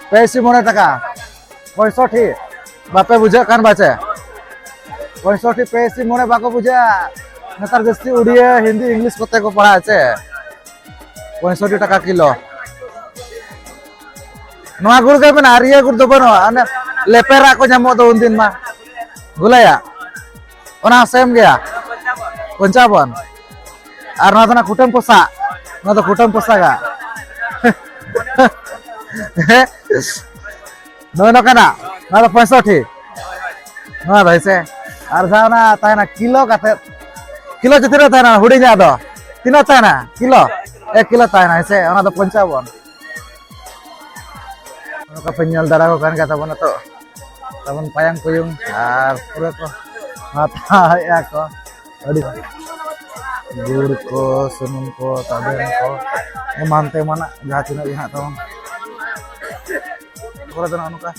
ᱯᱮ ᱤᱥᱤ ᱢᱚᱬᱮ ᱴᱟᱠᱟ᱾ ᱯᱚᱸᱭᱥᱚᱴᱴᱤ᱾ ᱵᱟᱯᱮ ᱵᱩᱡᱷᱟᱹᱜ ᱠᱟᱱ ᱵᱟᱪᱮ? ᱯᱚᱸᱭᱥᱚᱴᱴᱤ, ᱯᱮ ᱤᱥᱤ ᱢᱚᱬᱮ ᱵᱟᱠᱚ ᱵᱩᱡᱷᱟᱹᱜᱼᱟ᱾ ᱱᱮᱛᱟᱨ ᱡᱟᱹᱥᱛᱤ ᱩᱲᱤᱭᱟᱹ, ᱦᱤᱱᱫᱤ, ᱤᱝᱞᱤᱥ ᱠᱚᱛᱮ ᱠᱚ ᱯᱟᱲᱦᱟᱜᱼᱟ ᱪᱮ? ᱯᱚᱸᱭᱥᱚᱴᱴᱤ ᱴᱟᱠᱟ ᱠᱤᱞᱳ᱾ ᱱᱚᱣᱟ ᱜᱩᱲ ᱜᱮ ᱢᱮᱱᱟᱜᱼᱟ, ᱟᱨ ᱤᱭᱟᱹ ᱜᱩᱲ ᱫᱚ ᱵᱟᱹᱱᱩᱜᱼᱟ᱾ ᱚᱱᱮ ᱞᱮᱯᱮᱨᱟᱜ ᱠᱚ ᱧᱟᱢᱚᱜ ᱫᱚ ᱩᱱᱫᱤᱱ ᱢᱟ, ᱜᱩᱞᱟᱹᱭᱟᱜ, ᱚᱱᱟ ᱦᱚᱸ ᱥᱮᱢ ᱜᱮᱭᱟ, ᱯᱚᱧᱪᱟᱵᱚᱱ᱾ ᱟᱨ ᱱᱚᱣᱟ ᱫᱚ ᱱᱟᱜ ᱠᱩᱴᱟᱹᱢ ᱯᱚᱥᱟᱜ, ᱱᱚᱣᱟ ᱫᱚ ᱠᱩᱴᱟᱹᱢ ᱯᱚᱥᱟᱜᱟᱜ᱾ ᱦᱮᱸ? ᱱᱚᱜᱼᱚᱭ ᱱᱚᱝᱠᱟᱱᱟᱜ, ᱱᱚᱣᱟ ᱫᱚ ᱯᱚᱸᱭᱥᱚᱴᱴᱤ᱾ ᱱᱚᱣᱟ ᱫᱚ ᱦᱮᱸᱥᱮ, ᱟᱨ ᱡᱟᱦᱟᱸ ᱚᱱᱟ ᱛᱟᱦᱮᱱᱟ ᱠᱤᱞᱳ ᱠᱟᱛᱮᱫ, ᱠᱤᱞᱳ ᱪᱮ ᱛᱤᱱᱟᱹᱜ ᱛᱟᱦᱮᱱᱟ ᱦᱩᱰᱤᱧᱟᱜ ᱫᱚ? ᱛᱤᱱᱟᱹᱜ ᱛᱟᱦᱮᱱᱟ? ᱠᱤᱞᱳ, ᱮᱠ ᱠᱤᱞᱳ ᱛᱟᱦᱮᱱᱟ ᱦᱮᱸᱥᱮ, ᱚᱱᱟ ᱫᱚ ᱯᱚᱧᱪᱟᱵᱚᱱ᱾ ᱱᱚᱝᱠᱟ ᱯᱮ ᱧᱮᱞ ᱫᱟᱲᱮ ᱟᱠᱚ ᱠᱟᱱ ᱜᱮᱭᱟ ᱛᱟᱵᱚᱱ ᱱᱤᱛᱚᱜ ᱛᱟᱵᱚᱱ ᱯᱟᱭᱟᱝ ᱯᱩᱭᱩᱝ ᱟᱨ ᱯᱩᱨᱟᱹ ᱠᱚ ᱦᱟᱛᱟᱣᱮᱫᱼᱟ ᱠᱚ᱾ ᱟᱹᱰᱤ ᱜᱩᱲ ᱠᱚ, ᱥᱩᱱᱩᱢ ᱠᱚ, ᱛᱟᱵᱮᱱ ᱠᱚ, ᱮᱢᱟᱱ ᱛᱮᱢᱟᱱᱟᱜ ᱡᱟᱦᱟᱸ ᱛᱤᱱᱟᱹᱜ ᱜᱮ ᱦᱟᱸᱜ ᱛᱟᱵᱚᱱ᱾ ᱠᱚᱨᱮ ᱫᱚ ᱱᱚᱜᱼᱚ ᱱᱚᱝᱠᱟ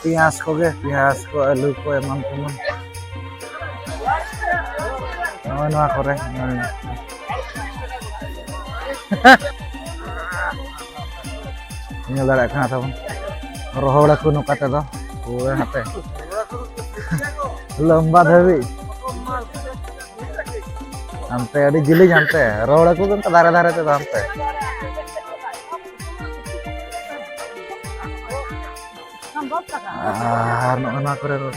ᱯᱮᱸᱭᱟᱡᱽ ᱠᱚᱜᱮ, ᱯᱮᱸᱭᱟᱡᱽ ᱠᱚ, ᱟᱹᱞᱩ ᱠᱚ, ᱮᱢᱟᱱ ᱛᱮᱢᱟᱱ᱾ ᱱᱚᱜᱼᱚᱭ ᱱᱚᱣᱟ ᱠᱚᱨᱮ, ᱱᱚᱜᱼᱚᱭ ᱱᱚᱣᱟ᱾ ᱧᱮᱞ ᱫᱟᱲᱮᱭᱟᱜ ᱠᱟᱱᱟ ᱛᱟᱵᱚᱱ, ᱨᱚᱦᱚᱲ ᱟᱠᱚ ᱱᱚᱝᱠᱟ ᱛᱮᱫᱚ ᱯᱩᱨᱟᱹ ᱦᱟᱱᱛᱮ ᱞᱚᱢᱵᱟ ᱫᱷᱟᱹᱵᱤᱡ᱾ ᱦᱟᱱᱛᱮ ᱟᱹᱰᱤ ᱡᱤᱞᱤᱧ, ᱦᱟᱱᱛᱮ ᱨᱚᱦᱚᱲ ᱟᱠᱚ ᱫᱚ ᱫᱟᱨᱮ ᱫᱷᱟᱨᱮ ᱛᱮᱫᱚ ᱦᱟᱱᱛᱮ᱾ ᱟᱨ ᱱᱚᱜᱼᱚ ᱱᱚᱣᱟ ᱠᱚᱨᱮ ᱫᱚ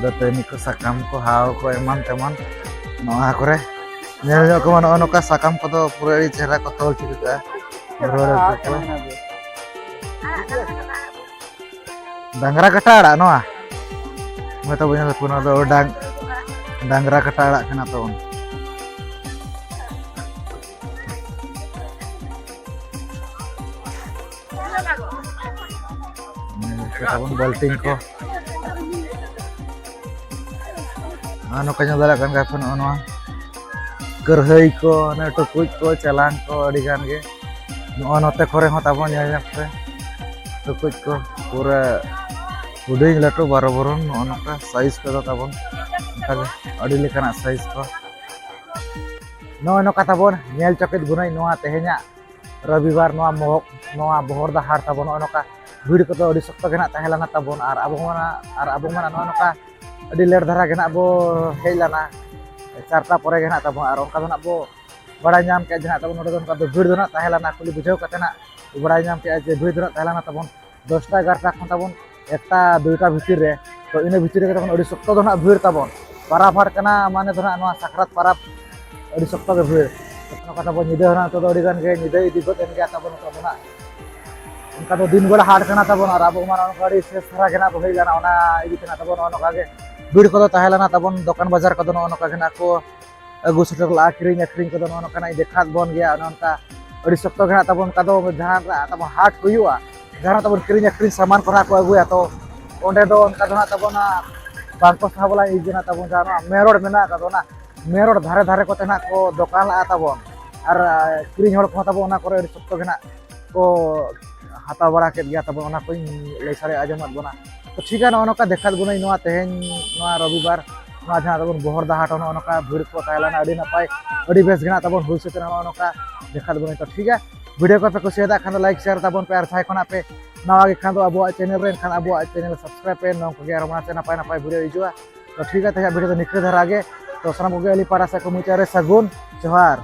ᱫᱟᱹᱛᱟᱹᱱᱤ ᱠᱚ, ᱥᱟᱠᱟᱢ ᱠᱚ, ᱦᱟᱣ ᱠᱚ, ᱮᱢᱟᱱ ᱛᱮᱢᱟᱱ᱾ ᱱᱚᱣᱟ ᱠᱚᱨᱮ ᱧᱮᱞ ᱧᱚᱜ ᱠᱚᱢᱟ, ᱱᱚᱜᱼᱚ ᱱᱚᱝᱠᱟ ᱥᱟᱠᱟᱢ ᱠᱚᱫᱚ ᱯᱩᱨᱟᱹ ᱟᱹᱰᱤ ᱪᱮᱦᱨᱟ ᱠᱚ ᱛᱚᱞ ᱴᱷᱤᱠ ᱠᱟᱜᱼᱟ᱾ ᱨᱚᱦᱚᱲ ᱟᱹᱜᱩ ᱠᱚ᱾ ᱰᱟᱝᱨᱟ ᱠᱟᱴᱟ ᱟᱲᱟᱜ ᱱᱚᱣᱟ? ᱦᱚᱭᱛᱳ ᱵᱟᱹᱧ ᱧᱮᱞ ᱠᱚ, ᱱᱚᱣᱟ ᱫᱚ ᱰᱟᱝ-, ᱰᱟᱝᱨᱟ ᱠᱟᱴᱟ ᱟᱲᱟᱜ ᱠᱟᱱᱟ ᱛᱟᱵᱚᱱ᱾ ᱛᱟᱵᱚᱱ ᱵᱟᱹᱞᱴᱤᱱ ᱠᱚ᱾ ᱟᱨ ᱱᱚᱝᱠᱟ ᱧᱮᱞ ᱫᱟᱲᱮᱭᱟᱜ ᱠᱟᱱ ᱜᱮᱭᱟ ᱯᱮ, ᱱᱚᱜᱼᱚ ᱱᱚᱣᱟ ᱠᱟᱹᱨᱦᱟᱹᱭ ᱠᱚ, ᱚᱱᱮ ᱴᱩᱠᱩᱡ ᱠᱚ, ᱪᱟᱞᱟᱝ ᱠᱚ ᱟᱹᱰᱤ ᱜᱟᱱ ᱜᱮ᱾ ᱱᱚᱜᱼᱚ ᱱᱚᱛᱮ ᱠᱚᱨᱮ ᱦᱚᱸ ᱛᱟᱵᱚᱱ ᱧᱮᱞ ᱧᱟᱢ ᱯᱮ, ᱴᱩᱠᱩᱡ ᱠᱚ ᱯᱩᱨᱟᱹ ᱦᱩᱰᱤᱧ ᱞᱟᱹᱴᱩ ᱵᱟᱨᱚ ᱵᱚᱨᱚᱱ ᱱᱚᱜᱼᱚ ᱱᱚᱝᱠᱟ ᱥᱟᱭᱤᱡᱽ ᱠᱚᱫᱚ ᱛᱟᱵᱚᱱ ᱚᱱᱠᱟᱜᱮ ᱟᱹᱰᱤ ᱞᱮᱠᱟᱱᱟᱜ ᱥᱟᱭᱤᱡᱽ ᱠᱚ᱾ ᱱᱚᱜᱼᱚ ᱱᱚᱝᱠᱟ ᱛᱟᱵᱚᱱ ᱧᱮᱞ ᱪᱚ ᱠᱮᱫ ᱵᱚᱱᱟᱹᱧ ᱱᱚᱣᱟ ᱛᱮᱦᱮᱧᱟᱜ ᱨᱚᱵᱤᱵᱟᱨ ᱱᱚᱣᱟ ᱢᱚᱦᱚᱠ, ᱱᱚᱣᱟ ᱵᱚᱦᱚᱲᱫᱟ ᱦᱟᱴ ᱛᱟᱵᱚᱱ ᱱᱚᱜᱼᱚ ᱱᱚᱝᱠᱟ ᱵᱷᱤᱲ ᱠᱚᱫᱚ ᱟᱹᱰᱤ ᱥᱚᱠᱛᱚ ᱜᱮ ᱱᱟᱜ ᱛᱟᱦᱮᱸ ᱞᱮᱱᱟ ᱛᱟᱵᱚᱱ᱾ ᱟᱨ ᱟᱵᱚ ᱢᱟ ᱱᱟᱜ, ᱟᱨ ᱟᱵᱚ ᱢᱟ ᱱᱟᱜ ᱱᱚᱜᱼᱚ ᱱᱚᱝᱠᱟ ᱟᱹᱰᱤ ᱞᱮᱴ ᱫᱷᱟᱨᱟ ᱜᱮ ᱱᱟᱜ ᱵᱚ ᱦᱮᱡ ᱞᱮᱱᱟ, ᱪᱟᱨᱴᱟ ᱯᱚᱨᱮ ᱜᱮ ᱱᱟᱜ ᱛᱟᱵᱚᱱ᱾ ᱟᱨ ᱚᱱᱠᱟ ᱫᱚ ᱱᱟᱜ ᱵᱚ ᱵᱟᱲᱟᱭ ᱧᱟᱢ ᱠᱮᱫᱼᱟ ᱡᱮ ᱱᱟᱜ ᱛᱟᱵᱚᱱ ᱱᱚᱰᱮ ᱫᱚ ᱚᱱᱠᱟ ᱫᱚ ᱵᱷᱤᱲ ᱫᱚ ᱱᱟᱜ ᱛᱟᱦᱮᱸ ᱞᱮᱱᱟ, ᱠᱩᱞᱤ ᱵᱩᱡᱷᱟᱹᱣ ᱠᱟᱛᱮ ᱱᱟᱜ ᱵᱟᱲᱟᱭ ᱧᱟᱢ ᱠᱮᱫᱼᱟ ᱡᱮ ᱵᱷᱤᱲ ᱫᱚ ᱱᱟᱜ ᱛᱟᱦᱮᱸ ᱞᱮᱱᱟ ᱛᱟᱵᱚᱱ ᱫᱚᱥᱴᱟ ᱮᱜᱟᱨᱚᱴᱟ ᱠᱷᱚᱱ ᱛᱟᱵᱚᱱ ᱮᱠᱴᱟ ᱫᱩᱭᱴᱟ ᱵᱷᱤᱛᱤᱨ ᱨᱮ᱾ ᱛᱚ ᱤᱱᱟᱹ ᱵᱷᱤᱛᱤᱨ ᱨᱮᱜᱮ ᱛᱟᱵᱚᱱ ᱟᱹᱰᱤ ᱥᱚᱠᱛᱚ ᱫᱚ ᱱᱟᱜ ᱵᱷᱤᱲ ᱛᱟᱵᱚᱱ᱾ ᱯᱟᱨᱟᱵᱽ ᱦᱟᱴ ᱠᱟᱱᱟ ᱢᱟᱱᱮ ᱫᱚ ᱱᱟᱜ ᱱᱚᱣᱟ ᱥᱟᱠᱨᱟᱛ ᱯᱟᱨᱟᱵᱽ ᱟᱹᱰᱤ ᱥᱚᱠᱛᱚ ᱜᱮ ᱵᱷᱤᱲ᱾ ᱱᱚᱝᱠᱟ ᱛᱟᱵᱚᱱ ᱧᱤᱫᱟᱹ ᱦᱚᱸ ᱱᱟᱜ ᱱᱤᱛᱚᱜ ᱫᱚ ᱟᱹᱰᱤ ᱜᱟᱱ ᱜᱮ ᱧᱤᱫᱟᱹ ᱤᱫᱤ ᱜᱚᱫ ᱮᱱ ᱜᱮᱭᱟ ᱛᱟᱵᱚᱱ ᱱᱤᱛᱚᱜ ᱫᱚ ᱱᱟᱜ᱾ ᱚᱱᱠᱟ ᱫᱚ ᱫᱤᱱ ᱵᱮᱲᱟ ᱦᱟᱴ ᱠᱟᱱᱟ ᱛᱟᱵᱚᱱ, ᱟᱨ ᱟᱵᱚ ᱢᱟ ᱱᱚᱜᱼᱚ ᱱᱚᱝᱠᱟ ᱟᱹᱰᱤ ᱥᱮᱥ ᱫᱷᱟᱨᱟ ᱜᱮ ᱱᱟᱜ ᱵᱚ ᱦᱮᱡ ᱞᱮᱱᱟ, ᱚᱱᱟ ᱤᱫᱤ ᱛᱮ ᱱᱟᱜ ᱛᱟᱵᱚᱱ ᱱᱚᱜᱼᱚ ᱱᱚᱝᱠᱟ ᱜᱮ ᱵᱷᱤᱲ ᱠᱚᱫᱚ ᱛᱟᱦᱮᱸ ᱞᱮᱱᱟ ᱛᱟᱵᱚᱱ᱾ ᱫᱚᱠᱟᱱ ᱵᱟᱡᱟᱨ ᱠᱚᱫᱚ ᱱᱚᱜᱼᱚ ᱱᱚᱝᱠᱟ ᱜᱮ ᱱᱟᱜ ᱠᱚ ᱟᱹᱜᱩ ᱥᱮᱴᱮᱨ ᱞᱟᱜᱼᱟ, ᱠᱤᱨᱤᱧ ᱟᱹᱠᱷᱨᱤᱧ ᱠᱚᱫᱚ ᱱᱚᱜᱼᱚ ᱱᱚᱝᱠᱟᱱᱟᱜ ᱤᱧ ᱫᱮᱠᱷᱟᱣ ᱵᱚᱱ ᱜᱮᱭᱟ᱾ ᱚᱱᱮ ᱚᱱᱠᱟ ᱟᱹᱰᱤ ᱥᱚᱠᱛᱚ ᱜᱮ ᱱᱟᱜ ᱛᱟᱵᱚᱱ ᱚᱱᱠᱟ ᱫᱚ ᱡᱟᱦᱟᱸ ᱨᱮ ᱛᱟᱵᱚᱱ ᱦᱟᱴ ᱦᱩᱭᱩᱜᱼᱟ, ᱡᱟᱦᱟᱸ ᱨᱮ ᱛᱟᱵᱚᱱ ᱠᱤᱨᱤᱧ ᱟᱹᱠᱷᱨᱤᱧ ᱥᱟᱢᱟᱱ ᱠᱚ ᱱᱟᱜ ᱠᱚ ᱟᱹᱜᱩᱭᱟ, ᱛᱚ ᱚᱸᱰᱮ ᱫᱚ ᱚᱱᱠᱟ ᱫᱚ ᱱᱟᱜ ᱛᱟᱵᱚᱱ ᱵᱟᱝ ᱠᱚ ᱥᱟᱦᱟᱣ ᱵᱟᱞᱟ ᱤᱭᱟᱹ ᱱᱟᱜ ᱛᱟᱵᱚᱱ ᱡᱟᱦᱟᱸ ᱱᱚᱣᱟ ᱢᱮᱱ ᱨᱳᱰ ᱢᱮᱱᱟᱜ ᱟᱠᱟᱫ, ᱚᱱᱟ ᱢᱮᱱ ᱨᱳᱰ ᱫᱷᱟᱨᱮ ᱫᱷᱟᱨᱮ ᱠᱚᱛᱮ ᱱᱟᱜ ᱠᱚ ᱫᱚᱠᱟᱱ ᱞᱟᱜᱼᱟ ᱛᱟᱵᱚᱱ᱾ ᱟᱨ ᱠᱤᱨᱤᱧ ᱦᱚᱲ ᱠᱚᱦᱚᱸ ᱛᱟᱵᱚᱱ ᱚᱱᱟ ᱠᱚᱨᱮ ᱟᱹᱰᱤ ᱥᱚᱠᱛᱚ ᱜᱮ ᱱᱟᱜ ᱠᱚ ᱦᱟᱛᱟᱣ ᱵᱟᱲᱟ ᱠᱮᱫ ᱜᱮᱭᱟ ᱛᱟᱵᱚᱱ, ᱚᱱᱟ ᱠᱚᱧ ᱞᱟᱹᱭ ᱥᱟᱰᱮ ᱟᱸᱡᱚᱢᱟᱫ ᱵᱚᱱᱟ᱾ ᱛᱚ ᱴᱷᱤᱠ ᱜᱮᱭᱟ, ᱱᱚᱜᱼᱚ ᱱᱚᱝᱠᱟ ᱫᱮᱠᱷᱟᱣ ᱵᱚᱱᱟᱹᱧ ᱱᱚᱣᱟ ᱛᱮᱦᱮᱧ ᱱᱚᱣᱟ ᱨᱚᱵᱤᱵᱟᱨ ᱱᱚᱣᱟ ᱡᱟᱦᱟᱸ ᱛᱟᱵᱚᱱ ᱵᱚᱦᱚᱲᱫᱟ ᱦᱟᱴ, ᱱᱚᱜᱼᱚ ᱱᱚᱝᱠᱟ ᱵᱷᱤᱲ ᱠᱚ ᱛᱟᱦᱮᱸ ᱞᱮᱱᱟ, ᱟᱹᱰᱤ ᱱᱟᱯᱟᱭ ᱟᱹᱰᱤ ᱵᱮᱥ ᱜᱮ ᱱᱟᱜ ᱛᱟᱵᱚᱱ ᱦᱩᱭ ᱥᱟᱹᱛ ᱮᱱᱟ ᱱᱚᱜᱼᱚ ᱱᱚᱝᱠᱟ ᱫᱮᱠᱷᱟᱣ ᱵᱚᱱᱟᱹᱧ᱾ ᱛᱚ ᱴᱷᱤᱠ ᱜᱮᱭᱟ, ᱵᱷᱤᱰᱤᱭᱳ ᱠᱚᱯᱮ ᱠᱩᱥᱤᱭᱟᱫᱟ ᱠᱷᱟᱱ ᱫᱚ ᱞᱟᱭᱤᱠ ᱥᱮᱭᱟᱨ ᱛᱟᱵᱚᱱ ᱯᱮ, ᱟᱨ ᱡᱟᱦᱟᱸᱭ ᱠᱷᱚᱱᱟᱜ ᱯᱮ ᱱᱟᱣᱟ ᱜᱮ ᱠᱷᱟᱱ ᱫᱚ ᱟᱵᱚᱣᱟᱜ ᱪᱮᱱᱮᱞ ᱨᱮ ᱮᱱᱠᱷᱟᱱ ᱟᱵᱚᱣᱟᱜ ᱪᱮᱱᱮᱞ ᱥᱟᱵᱥᱠᱨᱟᱭᱤᱵ ᱯᱮ, ᱱᱚᱣᱟ ᱠᱚᱜᱮ ᱟᱨᱚ ᱢᱟᱲᱟᱝ ᱥᱮᱫ ᱱᱟᱯᱟᱭ ᱱᱟᱯᱟᱭ ᱵᱷᱤᱰᱤᱭᱳ ᱦᱤᱡᱩᱜᱼᱟ᱾ ᱛᱚ ᱴᱷᱤᱠ ᱜᱮᱭᱟ, ᱛᱮᱦᱮᱧᱟᱜ ᱵᱷᱤᱰᱤᱭᱳ ᱫᱚ ᱱᱤᱝᱠᱟᱹ ᱫᱷᱟᱨᱟ ᱜᱮ᱾ ᱛᱚ ᱥᱟᱱᱟᱢ ᱠᱚᱜᱮ ᱟᱹᱞᱤᱧ ᱯᱟᱦᱴᱟ ᱥᱮᱫ ᱠᱷᱚᱱ ᱢᱩᱪᱟᱹᱫ ᱨᱮ ᱥᱟᱹᱜᱩᱱ ᱡᱚᱦᱟᱨ᱾